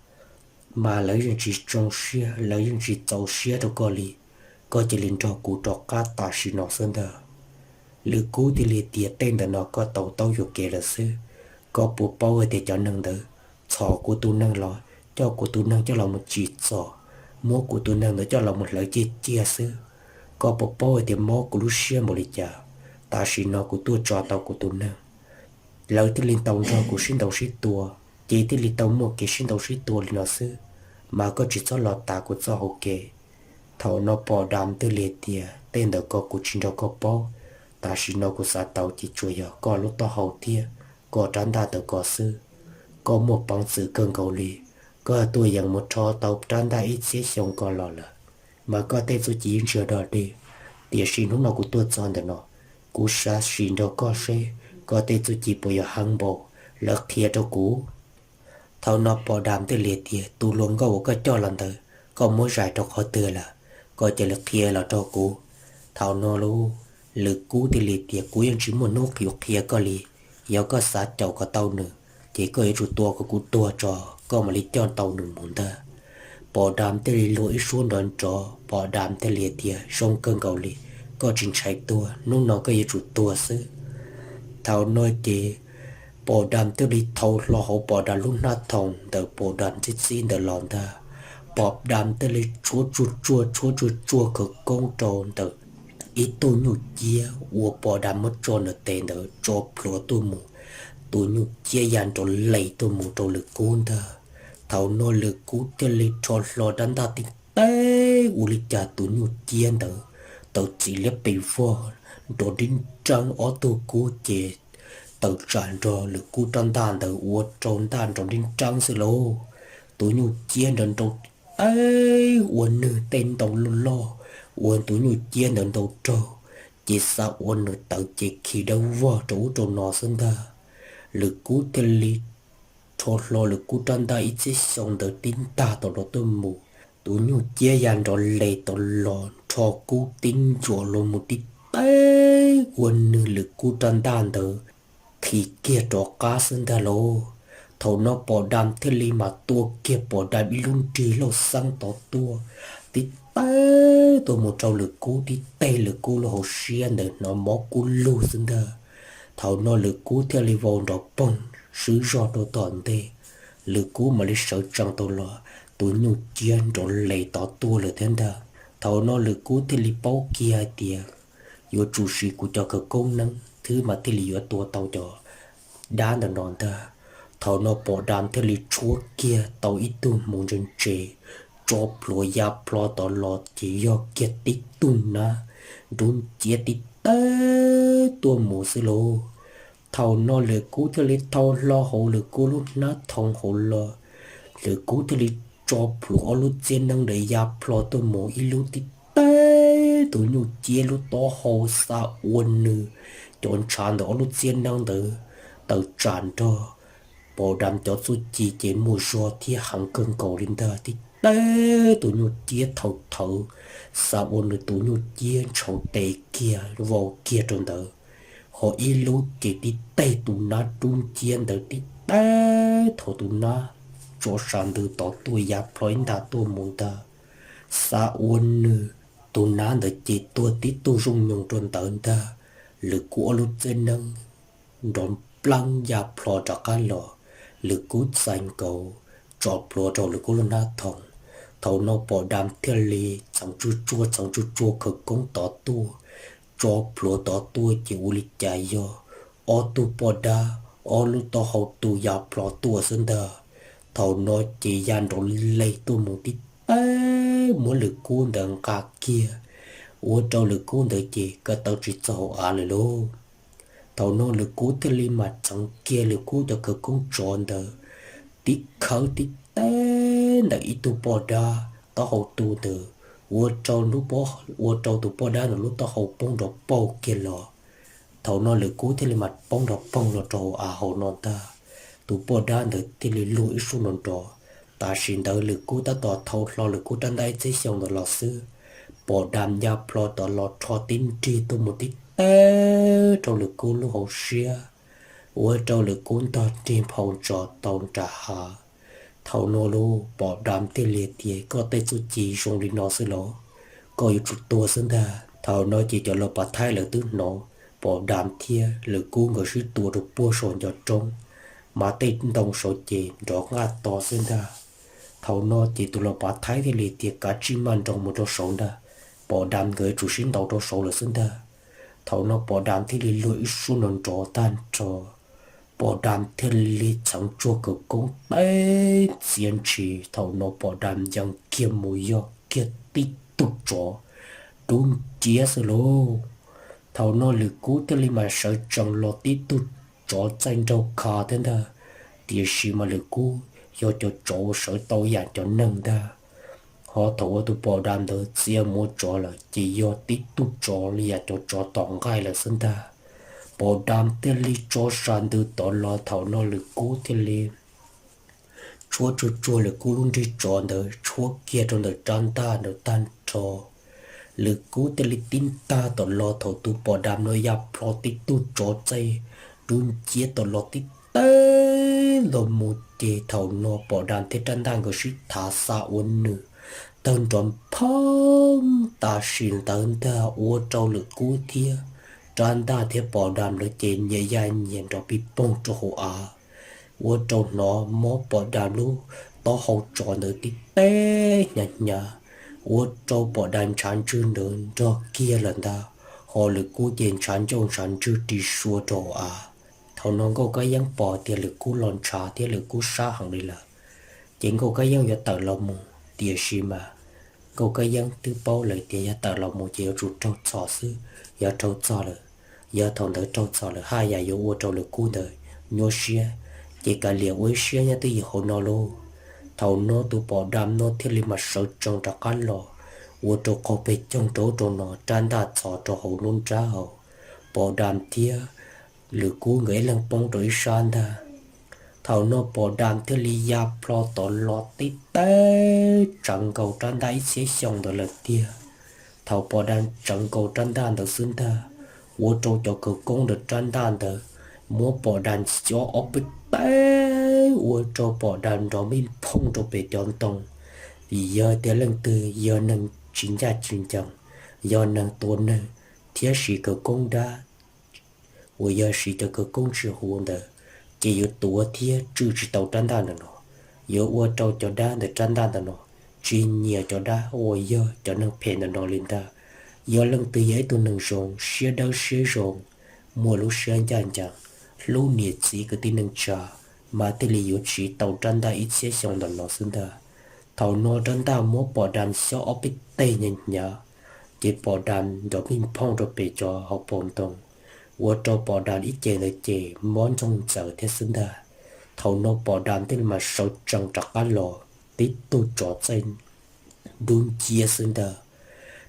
mas lawv yeej tsis zoo siab, lawv yeej tsis txaus siab rau koj li. Koj cia li nrog kuv rov qab tam sim no xwb ntag. Lwm Kub thiaj li tias, Tej ntawm no koj tau taub yuam kev lawm xwb. Koj puas paub hais tias cov neeg ntawd txhom kuv tus neeg los coj kuv tus neeg coj los mus tsim txom, muab kuv tus neeg ntawd coj los mus hlawv ciaj ciaj xwb? Koj puas paub hais tias mob kuv lub siab npaum li cas? Tam sim no kuv tuaj tso tau kuv tus neeg, lawv thiaj li tau nrog kuv sib ntaus sib tua, ces thiaj li tau muaj kev sib ntaus sib tua li no xwb, mas koj tsis txhob los tas kuv txoj hau kev. Thaum no Pos Dam thiaj li tias, Tej ntawm ko kuv tsis nrog koj paub, tam sim no kuv xav tau ces tsuas yog koj lub taub hau thiab koj rab ntaj ntawm ko xwb. Koj muaj peev xwm kawg nkaus li, koj tuaj yeem mus rho tau rab ntaj ib txhiab xyoo ko los lawm, mas koj tej txuj ci yeej tsis yog dog dig. Tiam sis hnub no kuv tuaj txog ntawm no, kuv xav sim nrog koj seb koj tej txuj ci puas yog heev npaum lawv qhia rau kuv. Thaum no Pos Dam thiaj li tias, Tus hluas nkauj uas koj coj los ntawd, koj muab zais rau qhov twg lawm? Koj cia li qhia los rau kuv. Thaum no Lwm Kub thiaj li tias, Kuv yeej tsis muaj hnub yuav qhia koj li. Yog koj xav caum kom tau nws, ces koj yuav tsum tua kom kuv tuag tso, koj mam li coj tau nws mus ntag. Pos Dam thiaj li luag ib suab nrov nrov, Pos Dam thiaj li tias, Zoo kawg nkaus li, koj tsis ntshai tuag, hnub no koj yuav tsum tuag xwb. Thaum no ces Pos Dam thiaj li thau hlo hauv Pos Dam lub hnab thoom ntawm Pos Dam txib txib ntawd los ntag. Pos Dam thiaj li tshuab tsuag tsuag tshuab tsuag tsuag khawv koob rau ntawm ib tug nyuj ciab uas Pos Dam muab tso nws tes ntawd tso plhuav tuaj mus. Tus nyuj ciab ya nrov les tuaj mus rau Lwm Kub ntag. Thaum no Lwm Kub thiaj li rho hlo rab ntaj tib teg, ua li cas tus nyuj ciab ntawd tawm txim liab pes vog, nrov nrib nreeb, ob tug kub ces tawm tsam nrog Lwm Kub rab ntaj ntawd ua rau ntaj nrov nrib nreeb xwb lauj. Tus nyuj ciab nrov nroo tib teg ua nws tej ntoo loj loj, ua tus nyuj ciab ntawd ntaus raug, ces xav ua nws tawv ces khi dawb vog rau ub rau no xwb ntag. Lwm Kub thiaj li rho hlo Lwm Kub rab ntaj ib txhiab xyoo ntawd tib ntag tau los tuaj mus. Tus nyuj ciab ya nrov les tau los nrho kub tib ncuam los mus tib teg ua nws Lwm Kub rab ntaj ntawd khi kiag rov qab xwb ntag lauj. Thaum no Pos Dam thiaj li mam tua kiag Pos Dam ib lub nrig lauj xeeb tod tuaj, tib teg tuaj mus rau Lwm Kub tib teg, Lwm Kub lub hauv siab ntawd hnov mob kub lug xwb ntag. Thaum no Lwm Kub thiaj li vau nrov poog swb zog rau tom ntej. Lwm Kub mam li sawv tsees tau los, tus nyuj ciab nrov les tod tuaj lawm thiab ntag. Thaum no Lwm Kub thiaj li paub kiag hais tias yuav tsum siv kuv cov khawv koob neeb thiab mas thiaj li yuav tua tau cov dab ntawm no ntag. Thaum no Pos Dam thiaj li tshuab kiag tau ib tug hmuv ntse ntse, tso plhuav ya plho tod los ces yog kiag tib tug nab nrub nciab tib teg tuaj mus xwb lauj. Thaum no Lwm Kub thiaj li thau hlo hauv Lwm Kub lub hnab thoom hauv los, Lwm Kub thiaj li tso plhuav ob lub txiab neeb ntawd ya plho tuaj mus ib lub tib teg tus nyuj ciab lub taub hau, xa ua nws cov ntshav ntawm ob lub txiab neeb ntawd tawm tsam nrog Pos Dam cov txuj ci ces muaj zog thiab heev kawg nkaus li ntag. Tib teg tus nyuj ciab thaum thawv, xa ua nws tus nyuj ciab ntshau tes kiag vau kiag rau ntawd, ho ib lub ces tib teg tus nab rub nciab ntawd tib teg thaum tus nab tso sa ntws tod tuaj ya plho ib nta tuaj mus ntag. Xa ua nws tus nab ntawd ces tuag tib tug zooj nyoos rau ntawd ntag. Lwm Kub ob lub txiab neeb nrov npleeb ya plho rov qab los, Lwm Kub txais nkaus tso plhuav rau Lwm Kub lub hnab thoom. Thaum no Pos Dam thiaj li txeev tsuj tsuag txeev tsuj tsuag khawv koob tod tuaj, tso plhuav tod tuaj ces ua li cas yog ob tug poj dab ob lub taub hau tu ya plho tuaj xwb ntag. Thaum no ces ya nrov leg tuaj mus tib teg muab Lwm Kub ntawd nqa kiag, ua rau Lwm Kub ntawd ces ko taw tsis txog hauv av lawm lauj. Thaum no Lwm Kub thiaj li mam txeev kiag Lwm Kub cov khawv koob tsov ntawd, tib khawb tib teg ntawm ib tug poj dab taub hau tu ntawd, ua rau, ua rau tus poj dab ntawd lub taub hau poob nrov pauj kiag los. Thaum no Lwm Kub thiaj li mam poob nrov poog los rau hauv av hauv no ntag. tus poj dab ntawd thiaj li luag ib suab nrov nrov. Tam sim ntawd Lwm Kub tab tom thau hlo Lwm Kub rab ntaj ib txhiab xyoo ntawd los xwb, Pom Dam ya plho tom los rho tib nrig tuaj mus tib teb rau Lwm Kub lub hauv siab, ua rau Lwm Kub ntog nrig nphau ntsos tau nram hav. Thaum no lub Pom Dam thiaj li tias, koj tej txuj ci zoo li no xwb los? Koj yuav tsum tuag xwb ntag. Thaum no ces cov laus pav thaib lawv twb hnov Pom Dam thiab Lwm Kub nkawd sib tua rau puag saum ncov roob, mas tej ntoo saud ces nrov nqaj to xwb ntag. Thaum no ces tus laus pav thaib thiaj li tias, kav tsij maj nroos mus rau saud ntag, Pom Dam nkawd yuav tsum sib ntaus rau saud lawm xwb ntag. Thaum no Pom Dam thiaj li luag ib suab nrov nrov tag nrho, Pom Dam thiaj li txheev tsuag khawv koob teb txiav ntshis. Thaum no Pom Dam yees kiag mus yog kiag tib tug tsov dub nciab xwb lauj. Thaum no Lwm Kub thiaj li mam sawv tsees los tib tug tsov txaij nraug kha thiab ntag, tiam sis mas Lwm Kub yog cov tsov uas sawv tau yam cov neeg ntag. Ho thaum uas tus Pom Dam ntawd txia mus ua tsov lawm ces yog tib tug tsov li yam cov tsov tom nqaij lawm xwb ntag. Pom Dam thiaj li tso sas ntws tom los, thaum no Lwm Kub thiaj li tshuab tsuag tsuag Lwm Kub lub nrig tsov ntawd tshuab kiag rau ntawm rab ntaj ntawd tag nrho. Lwm Kub thiaj li tib ntag tom los, thaum tus Pom Dam no ya plho tib tug tsov txaij dub nciab tom los tib teb los mus ces thaum no Pom Dam thiab rab ntaj nkawd sib thav xa ua nws tawg nrov phoob tam sim ntawd ntag, ua rau Lwm Kub thiab rab ntaj thiab Pom Dam lawv ces nyias ya nyias nrov pij poog rau hauv av, ua rau hnov mob Pom Dam lub taub hau tsov ntawd tib teb hnyav hnyav, ua rau Pom Dam ntshav ntswg ntawd nrog kiag lawm ntag, ho Lwm Kub ces ntshav ncauj ntshav ntswg ris sua rau hauv av. Thaum no Nkauj Kab Yeeb pom tias Lwm Kub los ntshav thiab Lwm Kub sab heev li lawm, ces Nkauj Kab Yeeb yuav tawm los mus, tiam sis mas Nkauj Kab Yeeb twb paub lawm tias yog tawm los mus ces yuav tsum raug txhom xwb, yog raug txhom lawm, yog thaum ntawd raug txhom lawm haj yam yuav ua rau Lwm Kub ntawd nyuaj siab, ces kav liam ua ib siab nyob twj ywm hauv no lauj. Thaum no tus Pom Dam no thiaj li mam sawv tsees rov qab los, ua rau qaug peg coog rau ub rau no, rab ntaj txhos rau hauv lub nrab hauv, Pom Dam thiab Lwm Kub nkawd ib leeg poob rau ib sab ntag. Thaum no Pom Dam thiaj li ya plho tom los tib teb tsawv nkaus rab ntaj ib txhiab xyoo ntawd lawm tiag. Thaum Pom Dam tsawv nkaus rab ntaj ntawd xwb ntag, ua rau cov khawv koob ntawm rab ntaj ntawd muab Pom Dam xyob ob peb teg, ua rau Pom Dam nrov mij phooj rau pem cov ntoo. Vim yog tias leej twg yog neeg tsis ncaj tsis ncees, yog neeg tua neeg thiab siv khawv koob dab uas yog siv cov khawv koob tsis huv ntawd, ces yuav tuav thiab tswj tsis tau rab ntaj ntawm no, yuav ua rau cov dab ntawm rab ntaj ntawm no tsis nyiam cov dab uas yog cov neeg phem ntawm no li ntag. Yog leej twg yog ib tug neeg zoo, siab dawb siab zoo, muaj lub siab ncaj ncees, hlub niam txiv kwv tij neej tsa, mas thiaj li yuav siv tau rab ntaj ib txhiab xyoo ntawm no xwb ntag. Thaum no rab ntaj muab Pom Dam xyob ob peb teg hnyav hnyav, ces Pom Dam nrov mij phooj rau pem cov hauv paus ntoo, ua rau Pom Dam ib ce ntawd ces mob ntsoog ntxaws thiab xwb ntag. Thaum no Pom Dam thiaj li mam sawv tsees rov qab los, tib tug tsov txaij dub nciab xwb ntag.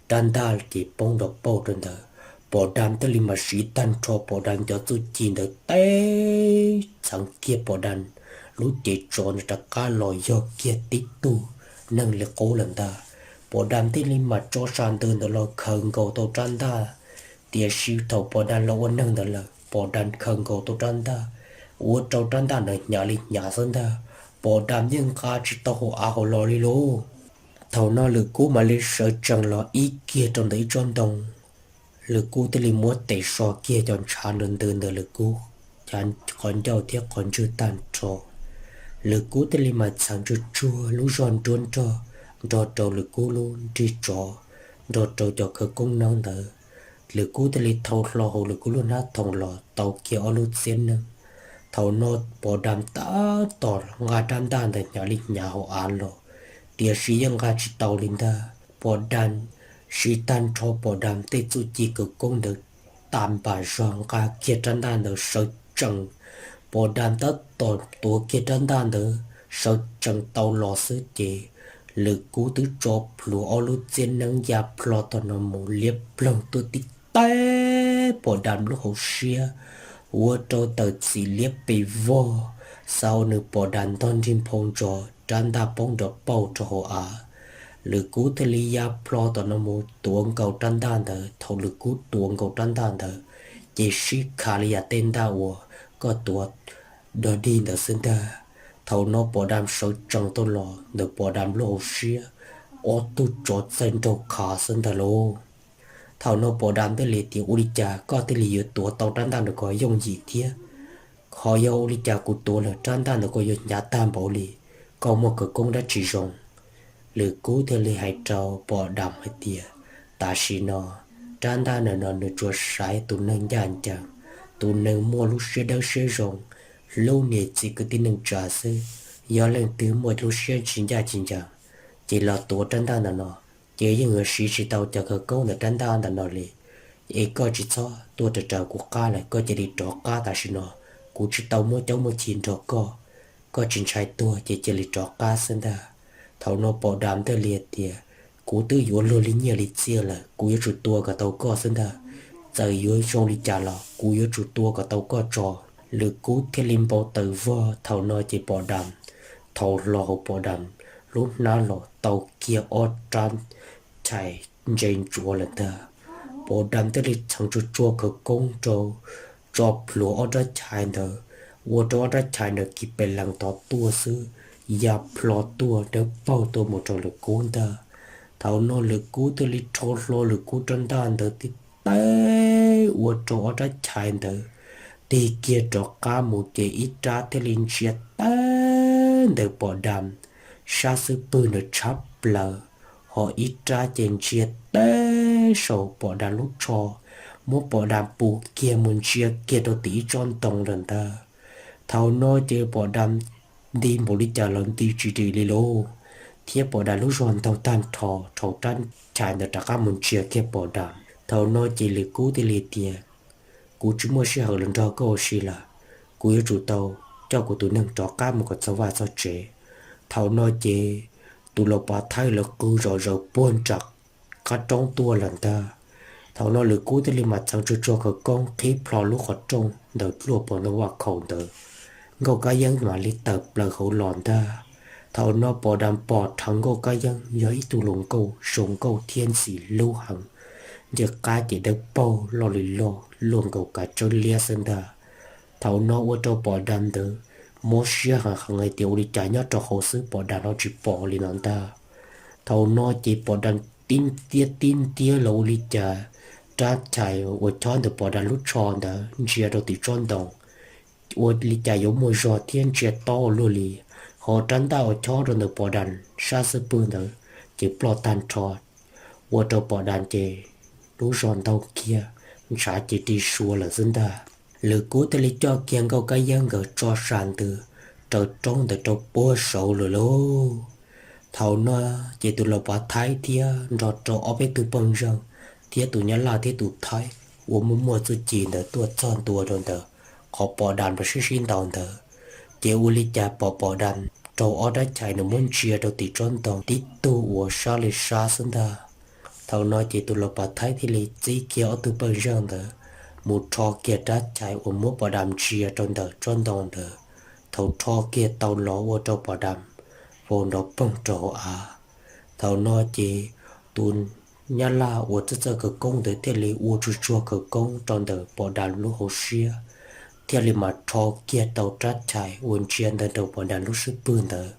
Rab ntaj ces poob nrov pauj rau ntawd, Pom Dam thiaj li mam siv tag nrho Pom Dam cov txuj ci ntawd teb txheev kiag Pom Dam lub cev tsov ntawd rov qab los yog kiag tib tug neeg li qub lawm ntag. Pom Dam thiaj li mam tso sas ntws ntawd los khaws nkaus tau rab ntaj, tiam sis thaum Pom Dam los ua neeg ntawd lawm, Pom Dam khaws nkaus tau rab ntaj, ua rau rab ntaj ntawd hnyav li hnyav xwb ntag. Pom Dam yeej nqa tsis tau hauv av hauv los li lauj. Thaum no Lwm Kub mam li sawv tsees los ib kiag rau ntawm ib tsob ntoo. Lwm Kub thiaj li muab tes so kiag cov ntshav nrog ntws ntawm Lwm Kub qhov ncauj thiab qhov ntswg tag nrho. Lwm Kub thiaj li mam txheev tsuag tsuag lub zog nruab nrog, nrog rau Lwm Kub lub nrig tsov, nrog rau cov khawv koob neeb ntawd. Lwm Kub thiaj li thau hlo hauv Lwm Kub lub hnab thoom los tau kiag ob lub txiab neeb. Thaum no Pom Dam tab tom nqa rab ntaj ntawd hnyav li hnyav hauv av los, tiam sis yeej nqa tsis tau li ntag. Pom Dam siv tag nrho Pom Dam tej txuj ci khawv koob ntawd tas npam zog nqa kiag rab ntaj ntawd sawv tsees. Pom Dam tab tom tuav kiag rab ntaj ntawd sawv tsees tau los xwb ces Lwm Kub twb tso plhuav ob lub txiab neeb ya plho tog no mus liab ploog tuaj tib teb Pom Dam lub hauv siab, ua rau tawm txim liab pes vog, Xav ua nws pom dam ntog nrig nphoo ntsos, rab ntaj poob nrov pauj rau hauv av. Lwm Kub thiaj li ya plho tom no mus tuav nkaus rab ntaj ntawd. Thaum Lwm Kub tuav nkaus rab ntaj ntawd, ces sib kha li yam tej ntaj uas koj tuav dog dig ntawd xwb ntag. Thaum no Pom Dam sawv tsees tuaj los ntawm Pom Dam lub hauv siab, ob tug tsov txaij nraug qha xwb ntag lauj. Thaum no Pom Dam thiaj li tias, Ua li cas koj thiaj li yuav tuav tau rab ntaj ntawd kom yooj yim thiab? Ho yog ua li cas kuv tuav lawm rab ntaj ntawd koj yuav hnyav tag npaum li? Koj muaj khawv koob dab tsi zoo? Lwm Kub thiaj li hais rau Pom Dam hais tias, Tam sim no rab ntaj ntawm no nws tsuas xaiv tus neeg ncaj ncees, tus neeg muaj lub siab dawb siab zoo, hlub niam txiv kwv tij neej tsa xwb. Yog leej twg muaj lub siab tsis ncaj tsis ncees, ces los tuav rab ntaj ntawm no, ces yeej yuav siv tsis tau cov khawv koob ntawm rab ntaj ntawm no li. Es koj tsis txhob tuaj raws kuv qab lawm, koj cia li rov qab tam sim no. Kuv tsis tau muaj caub muaj chim nrog koj. Koj tsis ntshai tuag ces cia li rov qab xwb ntag. Thaum no Pom Dam thiaj li tias, Kuv twb yuav luag li nyiaj li txiaj lawm, kuv yuav tsum tua kom tau koj xwb ntag. Txawm yuav zoo li cas los kuv yuav tsum tua kom tau koj tso. Lwm Kub thiaj li npau taws vog. Thaum no ces Pom Dam, thaum hlo hauv Pom Dam lub hnab los tau kiag ob rab chais ntse ntsuav lawm ntag. Pom Dam thiaj li txheev tsuag tsuag khawv koob rau, tso plhuav ob rab chais ntawd, ua rau ob rab chais ntawd kiv pes lees tod tuaj xwb, ya plho tuaj dawb paug tuaj mus rau Lwm Kub ntag. Thaum no Lwm Kub thiaj li rho hlo Lwm Kub rab ntaj ntawd tib teb ua rau ob rab chais ntawd tig kiag rov qab mus, ces ib rab thiaj li ntsia teb ntawm Pom Dam sab xub pwg ntawd tshab plaws, ho ib rab ces ntsia teb saum Pom Dam lub tsho, muab Pom Dam pus kiag mus ntsia kiag rau tim ib tsob ntoo lawm ntag. Thaum no ces Pom Dam nti npaum li cas los nti tsis dim li lauj, thiab Pom Dam lub zog ntaug tag nrho thaum rab chais ntawd rov qab mus ntsia kiag Pom Dam. Thaum no ces Lwm Kub thiaj li tias, Kuv tsis muaj sij hawm los nrog koj ua si lawm, kuv yuav tsum tau coj kuv tus neeg rov qab mus kom txog vaj txog tsev. Thaum no ces tus laus Pov Thaib lawv qw zom zaws puag nram qab roob tuaj lawm ntag. Thaum no Lwm Kub thiaj li mam txheev tsuag tsuag khawv koob qhib plho lub qhov rooj ntawm luaj pov ntoo vaj khaum ntawd. Nkauj Kab Yeeb mam li tawm plaws hauv los ntag. Thaum no Pom Dam pom dheev Nkauj Kab Yeeb yog ib tug hluas nkauj zoo nkauj thiab ntxim hlub heev, ncej qab ces dawb paug loj li loj luaj nkaus kav tsawb liab xwb ntag. Thaum no ua rau Pom Dam ntawd mob siab heev heev hais tias ua li cas nyob rau hauv xwb Pom Dam ho tsis pom li no ntag. Thaum no ces Pom Dam tib ntiab tib ntiab los ua li cas rab chais uas chob ntawm Pom Dam lub tsho ntawd ntsia rau tim tsob ntoo, ua li cas yuav muaj zog thiab ntsia tob ua luaj li. Ho rab ntaj uas chob rau ntawm Pom Dam sab xub pwg ntawd ces ploj tag nrho, ua rau Pom Dam ces lub zog ntaug kiag, ntshav ces ri sua lawm xwb ntag. Lwm Kub thiaj li coj kiag Nkauj Kab Yeeb nkawd tso sam ntws raws roob ntawd rau puag saud lawm lauj. Thaum no ces tus laus Pov Thaib thiab nrog rau ob peb tug pej xeem thiab tus Nyab Laj thiab tus Thaib uas muaj muaj txuj ci ntawd tuaj txog ntua rau ntawm qhov Pom Dam los sib sib ntaus ntawd, ces ua li cas pom Pom Dam raug ob rab chais nws muab ntsia rau tim tsob ntoo tib tug uas sab li sab xwb ntag. Thaum no ces tus laus Pov Thaib thiaj li txib kiag ob tug pej xeem ntawd mus rho kiag rab chais uas muab Pom Dam ntsia rau ntawm tsob ntoo ntawd. Thaum rho kiag tau los ua rau Pom Dam vau nrov poog rau hauv av. Thaum no ces tus Nyab Laj uas txawj txawj khawv koob ntawd thiaj li ua tsuag tsuag khawv koob rau ntawm Pom Dam lub hauv siab, thiaj li mam rho kiag tau rab chais uas ntsia ntawd rau Pom Dam lub xub pwg ntawd.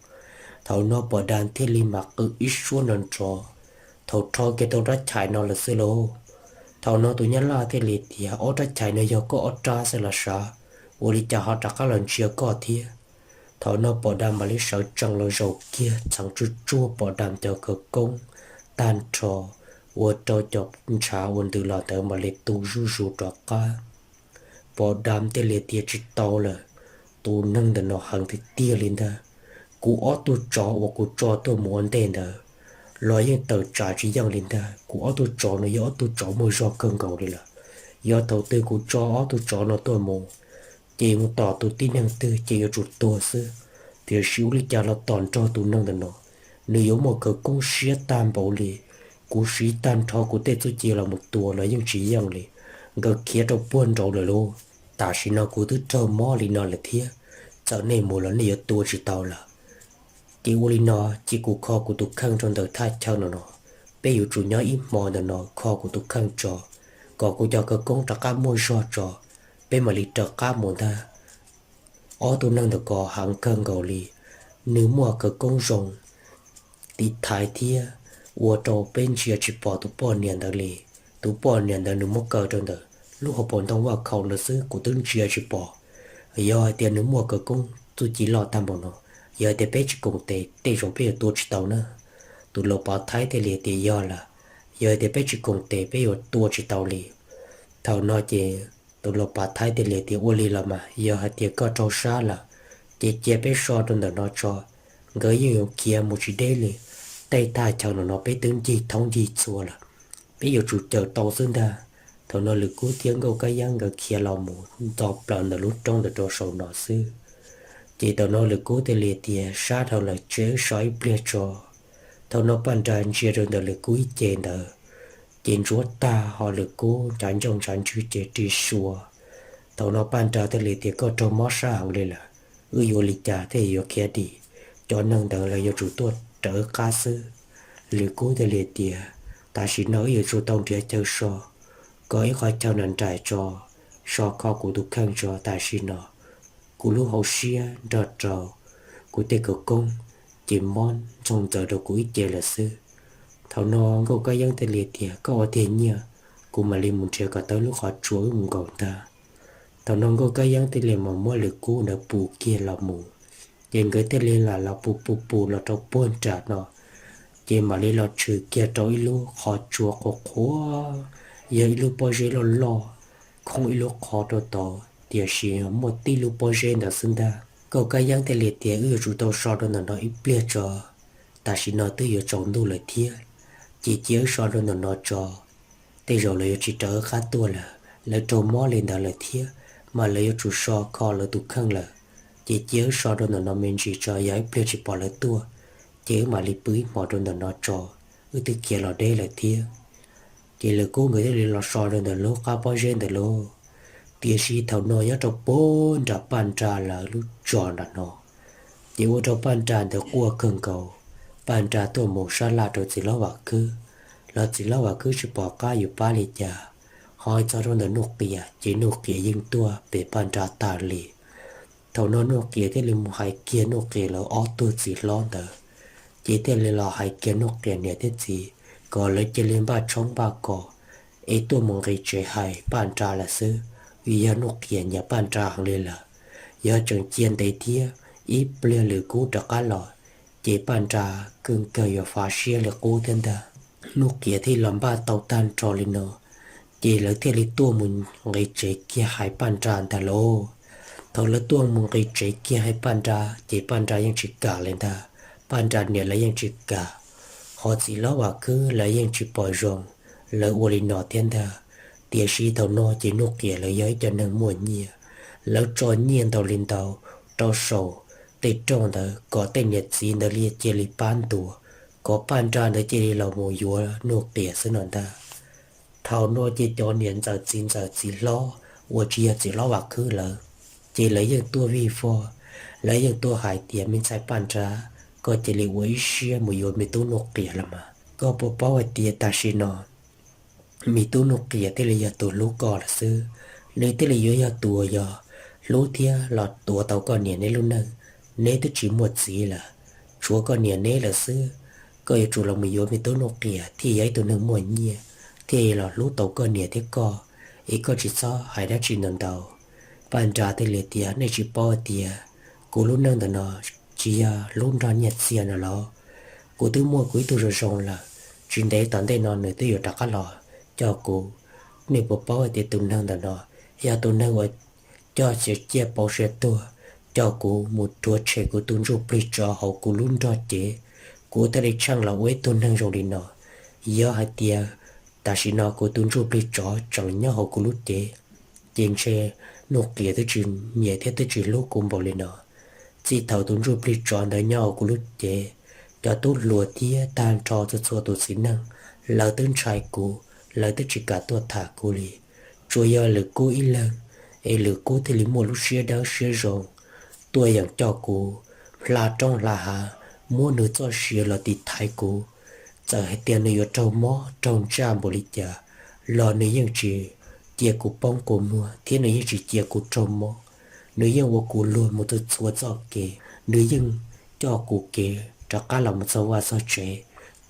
Thaum no Pom Dam thiaj li mam qw ib suab nrov nrov, thaum rho kiag tau rab chais no lawm xwb lauj. Thaum no tus Nyab Laj thiaj li tias, Ob rab chais no yog koj ob rab xwb los sav, ua li cas ho rov qab los ntsia koj thiab? Thaum no Pom Dam mam li sawv tsees los zaum kiag txheev tsuag tsuag Pom Dam cov khawv koob tag nrho, ua rau cov ntshav uas ntws los ntawd mam li tu zuj zus rov qab. Pom Dam thiaj li tias, Tsis tau lawm, tus neeg ntawm no heev tiag tiag li ntag. Kuv ob tug tsov uas kuv tso tuaj mus ua ntej ntawd los yeej tawm tsam tsis yeej li ntag. Kuv ob tug tsov no yog ob tug tsov muaj zog kawg nkaus li lawm. Yog thaum twg kuv tso ob tug tsov no tuaj mus, ces mus tom tus tib neeg twg ces yuav tsum tuag xwb. Tiam sis ua li cas los tom nrog tus neeg ntawm no, nws yuav muaj khawv koob siab tag npaum li. Kuv siv tag nrho kuv tej txuj ci los mus tua los yeej tsis yeej li. Nkawd khiav rau puag nraud lawm lauj. Tam sim no kuv twb raug mob li no lawm thiab, txawm nej mus los nej yuav tua tsis tau lawm. Ces ua li no, ces kuv kho kuv tus kheej rau ntawm thaj chaw no no, peb yuav tsum nyob ib hmo ntawm no kho kuv tus kheej tso, kom kuv cov khawv koob rov qab muaj zog tso, peb mam li rov qab mus ntag. Ob tug neeg ntawm ko heev kawg nkaus li, nws muaj khawv koob zoo tiv thaiv thiab ua rau peb ntsia tsis pom tus poj niam ntawd li. Tus poj niam ntawd nws muab kaw rau ntawm lub hauv paus ntoo vaj khaum ntawd xwb kuv twb ntsia tsis pom. Yog hais tias nws muaj khawv koob txuj ci loj tag npaum no, yog hais tias peb tsis koom tes tej zaum peb yuav tua tsis tau na. Tus laus pav thaib thiaj li tias yog lawm, yog hais tias peb tsis koom tes peb yuav tua tsis tau li. Thaum no ces tus laus pav thaib thiaj li tias ua li los mas yog hais tias koj raug sab lawm, ces cia peb so rau ntawm no tso. Nkawd yeej yuav khiav mus tsis deb li, tej thaj chaw no no peb twb ncig thoob ncig txhua lawm, peb yuav tsum cawm tau xwb ntag. Thaum no Lwm Kub thiab Nkauj Kab Yeeb nkawd khiav los mus nto plaws ntawm lub roob ntawd rau saum no xwb. Ces thaum no Lwm Kub thiaj li tias sab dhau lawm ces wb so ib pliag tso. Thaum no Paj Nra ntsia rau ntawm Lwm Kub ib ce ntawd, ces ntsuav tag ho Lwm Kub ncav ncooj ncav ntswg ces ris sua. Thaum no Paj Nra thiaj li tias koj raug mob sab heev li lawm, wb yuav li cas thiaj yuav khiav dim? Cov neeg ntawd lawv yuav tsum tuaj raws wb qab xwb. Lwm Kub thiaj li tias tam sim no wb yuav tsum tau nrhiav chaw so, koj ib qhov chaw nram nraim tso, so kho kuv tus kheej tso tam sim no. Kuv lub hauv siab nrog rau kuv tej khawv koob ces mob ntxoog ntxaws rau kuv ib ce lawm xwb. Thaum no Nkauj Kab Yeeb thiaj li tias koj ua tiag nyiaj, kuv mam li mus nrhiav kom tau lub qhov tsua wb mus nkaum ntag. Thaum no Nkauj Kab Yeeb thiaj li mam muab Lwm Kub ntawd pus kiag los mus, ces nkawd thiaj li lam los pus pus pus los rau puag nram no. Ces mam li los tshwm kiag rau ib lub qhov tsua qhuav qhuav, yog ib lub pob zeb loj loj, khoob ib lub qhov rau tod tiam sis muaj tib lub pob zeb ntawd xwb ntag. Nkauj Kab Yeeb thiaj li tias wb yuav tsum tau so rau ntawm no ib pliag tso, tam sim no twb yuav tsaus ntuj lawm thiab, ces cia wb so rau ntawm no tso. Tej zaum lawv yuav tsis raws wb qab tuaj lawm, lawv raug mob li ntawd lawm thiab, mas lawv yuav tsum so kho lawv tus kheej lawm. Ces cia wb so rau ntawm no me ntsis tso, yog ib pliag tsis pom lawv tuaj, ces wb mam li pw ib hmos rau ntawm no tso, wb twb khiav los deb lawm thiab. Ces Lwm Kub nkawd thiaj li los so rau ntawm lub qab pob zeb ntawd lauj. Tiam sis thaum no nyob rau puag nram Paj Nra lawv lub zos nram no, ces ua rau Paj Nra ntawd quaj kawg nkaus. Paj Nra tuaj mus sab laj rau txiv hlob Vam Khwb, los txiv hlob Vam Khwb tsis pom qab yuav pab li cas, ho txog rau ntawm Nuj Qias ces Nuj Qias yeej tuaj pem Paj Nra tas li. Thaum no Nuj Qias thiaj li mus hais kiag Nuj Qias lawv ob tug txiv hlob ntawd, ces thiaj li los hais kiag Nuj Qias niam thiab txiv kom lawv cia li npaj tshoob npaj kos es tuaj mus nqis tsev hais Paj Nra lawm xwb, vim yog Nuj Qias nyiam Paj Nra heev li lawm. Yog tseem cia ntev thiab ib pliag Lwm Kub rov qab los, ces Paj Nra kawg kawg yuav fav siab li qub thiab ntag. Nuj Qias thiaj los npaj tau tag nrho li no, ces lawv thiaj li tuaj mus nqis tsev kiag hais Paj Nra ntag lauj. Thaum lawv tuaj mus nqis tsev kiag hais Paj Nra ces Paj Nra yeej tsis kam li ntag, Paj Nra niam lawv yeej tsis kam, ho txiv hlob Vam Khwb lawv yeej tsis pom zoo lawv ua li no thiab ntag. Tiam sis thaum no ces Nuj Qias lawv yog ib co neeg muaj nyiaj, lawv tso nyiaj ntau li ntau rau saum tej rooj ntawd kom tej niam txiv ntawd li cia li pab ntuas, kom Paj Nra ntawd cia li los mus yuav Nuj Qias xwb no ntag. Thaum no ces cov niam ntxawm txiv ntxawm txiv hlob uas tsis yog txiv hlob Vam Khwb lawm, ces lawv yeej tuaj vij vog, lawv yeej tuaj hais tias me ntxhais Paj Nra, koj cia li ua ib siab mus yuav me tub Nuj Qias los mas. Koj puas paub hais tias tam sim no me tub Nuj Qias thiaj li yog tus hlub koj lawm xwb, nws thiaj li yuav yog tus uas yog hlub thiab los tuav tau koj niam neb lub neej. Neb twb tsis muaj txiv lawm, tshuav koj niam neb lawm xwb. Koj yuav tsum los mus yuav me tub Nuj Qias thiaj yog ib tug neeg muaj nyiaj, thiaj los hlub tau koj niam thiab koj, es koj tsis txhob hais dab tsi ntau ntau. Paj Nra thiaj li tias nej tsis paub hais tias kuv lub neej ntawm no tsis yog hlub nrog nyiaj txiag no los? Kuv twb muaj kuv ib tug zoo zoo lawm, tsis ntev tom ntej no nws twb yuav rov qab los coj kuv. Nej puas paub hais tias tus neeg ntawm no yog tus neeg uas coj sia ciaj pauv sia tuag coj kuv mus rhuav tshem kuv tus ntsuj plig tsov hauv kuv lub nrog cev, kuv thiaj li tsheej los ua ib tug neeg zoo li no. Yog hais tias tam sim no kuv tus ntsuj plig tsov tseem nyob hauv kuv lub cev, ces ntshe Nuj Qias twb tsis nyiam thiab twb tsis hlub kuv npaum li no. Txij thaum tus ntsuj plig tsov ntawd nyob hauv kuv lub cev, cov tub hluas thiab tag nrho txhua txhua tus txiv neej, lawv twb ntshai kuv, lawv twb tsis kam tuaj tham kuv li. Tsuas yog Lwm Kub ib leeg, es Lwm Kub thiaj li muaj lub siab dawb siab zoo, tuaj yeem coj kuv hla roob hla hav, muab nws txoj sia los tiv thaiv kuv. Txawm hais tias nws yuav raug mob raug ntsaj npaum li cas los nws yeej tsis cia kuv poob kua muag thiab nws yeej tsis cia kuv raug mob. Nws yeej ua kuv luag mus txhua txhua txoj kev, nws yeej coj kuv kev rov qab los mus txog vaj txog tsev,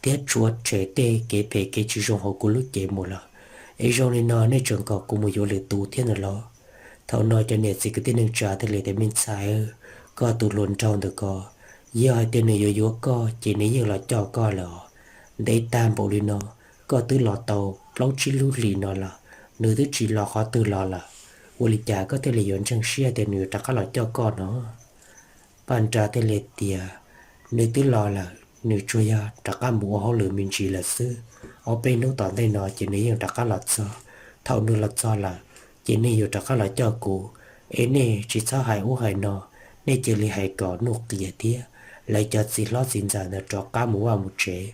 thiab tshuav tshem tej kev phem kev tsis zoo hauv kuv lub cev mus lawm. Es zoo li no nej tseem kom kuv mus yuav lwm tus thiab ntag los? Thaum no cov niam txiv kwv tij neej tsa thiaj li tias, Me ntxhais, koj tus hluas nraug ntawm ko, yog hais tias nws yuav yuav koj ces nws yeej los coj koj lawm os. Ntev tag npaum li no, koj twb los tau plaub tsib lub hlis no lawm, nws twb tsis los qhov twg los lawm. Ua li cas koj thiaj li yuav ntseeg siab tias nws yuav rov qab los coj koj no? Paj Nra thiaj li tias, Nws twb los lawm, nws tsuas yog rov qab mus ua hauj lwm me ntsis lawm xwb. Ob peb hnub tom ntej no ces nws yeej rov qab los txog. Thaum nws los txog lawm, ces nws yuav rov qab los coj kuv. Es nej tsis txhob hais ub hais no, nej cia li hais kom Nuj Qias thiab lawv cov txiv hlob txiv ntxawm ntawd rov qab mus vaj mus tsev.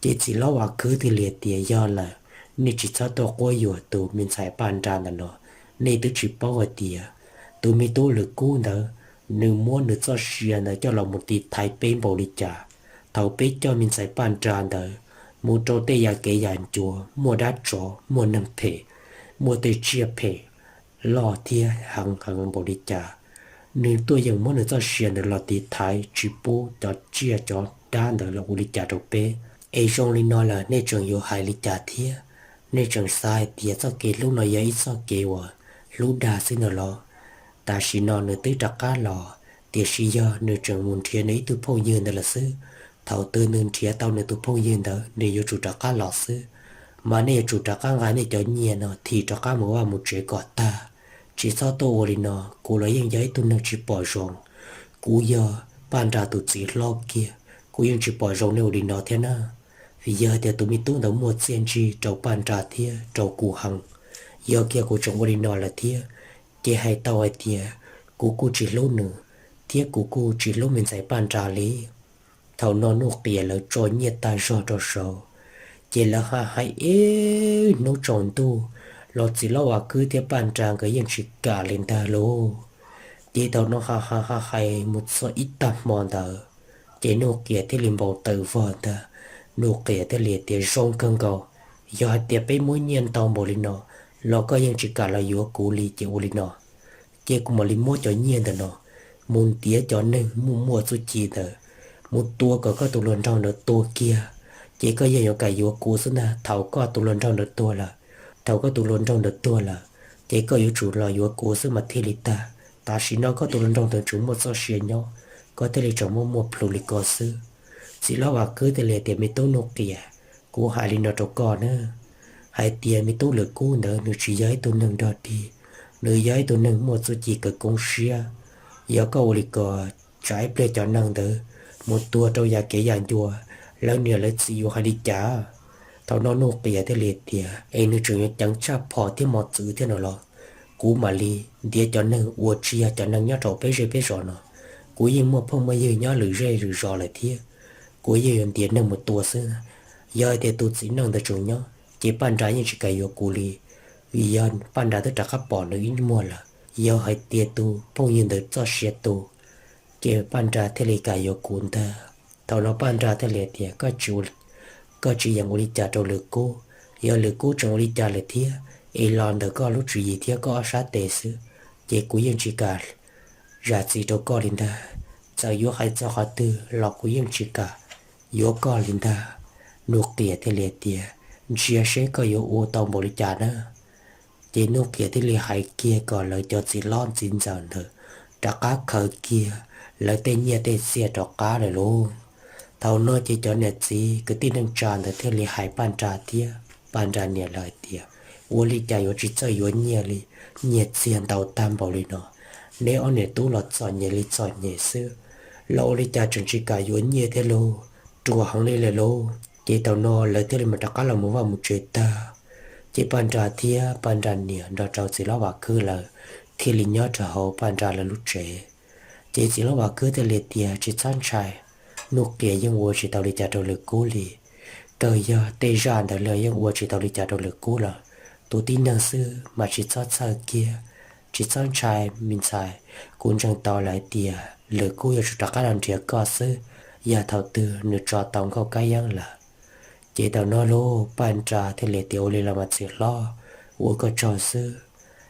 Ces txiv hlob Vam Khwb thiaj li tias, Yog lawm, nej tsis txhob tuaj quab yuam tus me ntxhais Paj Nra ntawm no. Nej twb tsis paub hais tias tus me tub Lwm Kub ntawd, nws muab nws txoj sia ntawd coj los mus tiv thaiv peb npaum li cas. Thaum peb coj me ntxhais Paj Nra ntawd mus rau tej yam kev yam ncua, muaj dab tsov, muaj neeg phem, muaj tej tsiaj phem loj thiab heev heev npaum li cas, nws tuaj yeem muab nws txoj sia ntawd los tiv thaiv tsis pub cov tsiaj cov dab ntawd los ua li cas rau peb. Es zoo li no lawm nej tseem yuav hais li cas thiab? Nej tseem xav hais tias txoj kev hlub no yog ib txoj kev uas hlub dag xwb ntag los? Tam sim no nws twb rov qab los, tiam sis yog nws tseem mus nrhiav nws ib tug phooj ywg ntawd lawm xwb. Thaum twg nws nrhiav tau nws tus phooj ywg ntawd nws yuav tsum rov qab los xwb. Mas nej yuav tsum rov qab nqa nej cov nyiaj no thim rov qab mus vaj mus tsev kom tag. Tsis txhob tuaj ua li no, kuv los yeej yog ib tug neeg tsis pom zoo. Kuv yog Paj Nra tus txiv hlob kiag, kuv yeej tsis pom zoo nej ua li no thiab na. Vim yog tias tus me tub ntawd muaj txiaj ntsig rau Paj Nra thiab rau kuv heev. Yog kiag kuv tseem ua li no lawm thiab, ces hais tau hais tias kuv kuj tsis hlub nws, thiab kuv kuj tsis hlub me ntxhais Paj Nra li. Thaum no Nuj Qias lawv tso nyiaj tag zog rau saud, ces lawv ha hais ib hnub tsaus ntuj los txiv hlob Vam Khwb thiab Paj Nra nkawd yeej tsis kam li ntag lauj. Ces thaum no ha ha ha hais mus txog ib tag hmo ntawd, ces Nuj Qias thiaj li npau taws vog ntag. Nuj Qias thiaj li tias, Zoo kawg nkaus, yog hais tias peb muab nyiaj ntau npaum li no los koj yeej tsis kam los yuav kuv li ces ua li no, ces kuv mam li muab cov nyiaj ntawm no mus ntiav cov neeg muaj muaj txuj ci ntawd, mus tua kom koj tus hluas nraug ntawd tuag kiag, ces koj yeej yuav kam yuav kuv xwb ntag. Thaum koj tus hluas nraug ntawd tuag lawm, thaum koj tus hluas nraug ntawd tuag lawm, ces koj yuav tsum los yuav kuv xwb mas thiaj li tag. Tam sim no koj tus hluas nraug ntawd tseem muaj txoj sia nyob, koj thiaj li tseem muaj muaj plhus li ko xwb. Txiv hlob Vam Khwb thiaj li tias, Me tub Nuj Qias, kuv hais li no rau koj na, hais tias me tub Lwm Kub ntawd nws tsis yog ib tug neeg dog dig, nws yog ib tug neeg muaj txuj ci kawg koob siab. Yog koj ua li ko, tsam ib pliag cov neeg ntawd mus tuag rau yam kev yam ncua, lawv niam lawv txiv yuav hais li cas? Thaum no Nuj Qias thiaj li tias, Es nws tseem yuav ceev tshaj phom thiab mos txwv thiab no los? Kuv mam li ntiav cov neeg uas tsis yog cov neeg nyob rau peb zej peb zos no. Kuv yeej muaj phooj muaj ywg nyob lwm zej lwm zos lawm thiab, kuv yeej yuav ntiav neeg mus tua xwb. Yog hais tias tus txiv neej ntawd tseem nyob ces Paj Nra yeej tsis kam yuav kuv li, vim yog Paj Nra twb rov qab pom nws ib muag lawm. Yog hais tias tus phooj ywg ntawd txoj sia tu, ces Paj Nra thiaj li kam yuav kuv ntag. Thaum no Paj Nra thiaj li tias, Koj tsis yeem ua li cas rau Lwm Kub. Yog Lwm Kub tseem ua li cas lawm thiab, es los ntawm koj lub tswv yim thiab koj ob sab tes xwb, ces kuv yeej tsis kam zam txim rau koj li ntag. Txawm yuav hais txog qhov twg los kuv yeej tsis kam yuav koj li ntag. Nuj Qias thiaj li tias, Ntsia seb koj yuav ua tau npaum li cas na. Ces Nuj Qias thiaj li hais kiag kom lawv cov txiv hlob txiv ntxawm ntawd rov qab khaws kiag lawv tej nyiaj tej txiaj rov qab lawm lauj. Thaum no ces cov niam txiv kwv tij neej tsa ntawd thiaj li hais Paj Nra thiab Paj Nra niam lawv hais tias, Ua li cas yuav tsis txawj yuav nyiaj li, nyiaj txiag ntau tag npaum li no, neb ob niam tub los txom nyem li txom nyem xwb, los ua li cas tseem tsis kam yuav nyiaj thiab lauj, ruam heev li lawm lauj. Ces thaum no lawv thiaj li mam rov qab los mus vaj mus tsev tag. Ces Paj Nra thiab Paj Nra niam nrog rau txiv hlob Vam Khwb lawv thiaj li nyob rau hauv Paj Nra lawv lub tsev. Ces txiv hlob Vam Khwb thiaj li tias, Tsis txhob ntshai, Nuj Qias yeej ua tsis tau li cas rau Lwm Kub li. Kawg yog tej zaj ntawd los yeej ua tsis tau li cas rau Lwm Kub lawm. Tus tib neeg xwb mas tsis txhob txhawj kiag, Tsis txhob ntshai me ntxhais, kuv ntseeg tau lawm hais tias Lwm Kub yuav tsum rov qab los nrhiav koj xwb, yog thaum twg nws tso tau Nkauj Kab Yeeb lawm. Ces thaum no lauj, Paj Nra thiaj li tias, Ua li los mas txiv hlob, ua koj tsaug xwb,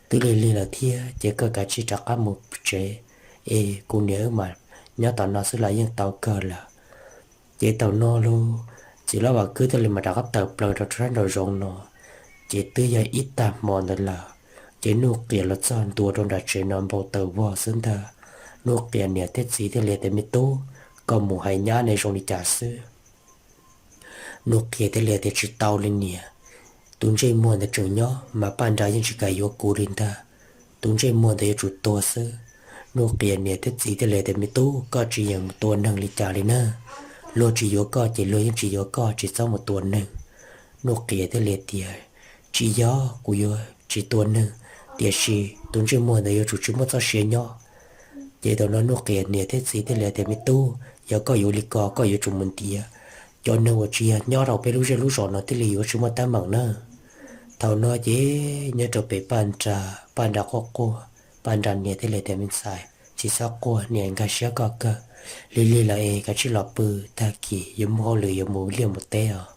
twb lig lig lawm thiab ces koj kav tsij rov qab mus tsev, es kuv niam wb mas nyob tom no xwb los yeej tau kawg lawm. Ces thaum no lauj, txiv hlob Vam Kwb thiaj li mam rov qab tawm plaws rau sab nraum zoov no, ces twb yog ib tag hmo ntawd lawm. Ces Nuj Qias los txog ntua rau nram tsev no npau taws vog xwb ntag. Nuj Qias niam thiab txiv thiaj li tias, Me tub, koj mus hais nyab ne zoo li cas xwb? Nuj Qias thiaj li tias, Tsis tau li niam, tus ntsej muag ntawd tseem nyob mas Paj Nra yeej tsis kam yuav kuv li ntag. Tus ntsej muag ntawd yuav tsum tuag xwb. Nuj Qias niam thiab txiv thiaj li tias, Me tub, koj tsis yeem mus tua neeg li cas li na. Luag tsis yuav koj ces luag yeej tsis yuav koj, tsis txhob mus tua neeg. Nuj Qias thiaj li tias, Tsis yog kuv yuav tsis tua neeg, tiam sis tus ntsej muag ntawd yuav tsum tsis muaj txoj sia nyob. Ces thaum no Nuj Qias niam thiab txiv thiaj li tias, Me tub, yog koj yuav li ko koj yuav tsum mus ntiav cov neeg uas tsis yog nyob rau peb lub zej lub zos no thiaj li yuav tsis muaj teeb meem na. Thaum no ces nyob rau pem Paj Nra, Paj Nra quaj quaj, Paj Nra niam thiaj li tias, Me ntxhais, tsis txhob quaj, niam nkag siab koj kawg. Lig lig lawm es kav tsij los pw, tag kis yuav muaj hauj lwm yuav mus liaj mus teb os.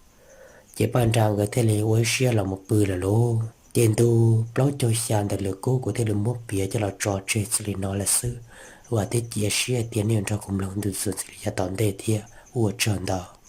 Ces Paj Nra nkawd thiaj li ua ib siab los mus pw lawm lauj. Ces ntu plaub caug xya ntawm Lwm Kub kuv thiaj li muab piav coj los tso tseg txij li no lawm xwb. Vam thiab cia siab tias nej yuav nrog kuv mloog ntu txuas txij li yav tom ntej thiab, ua tsaug ntau.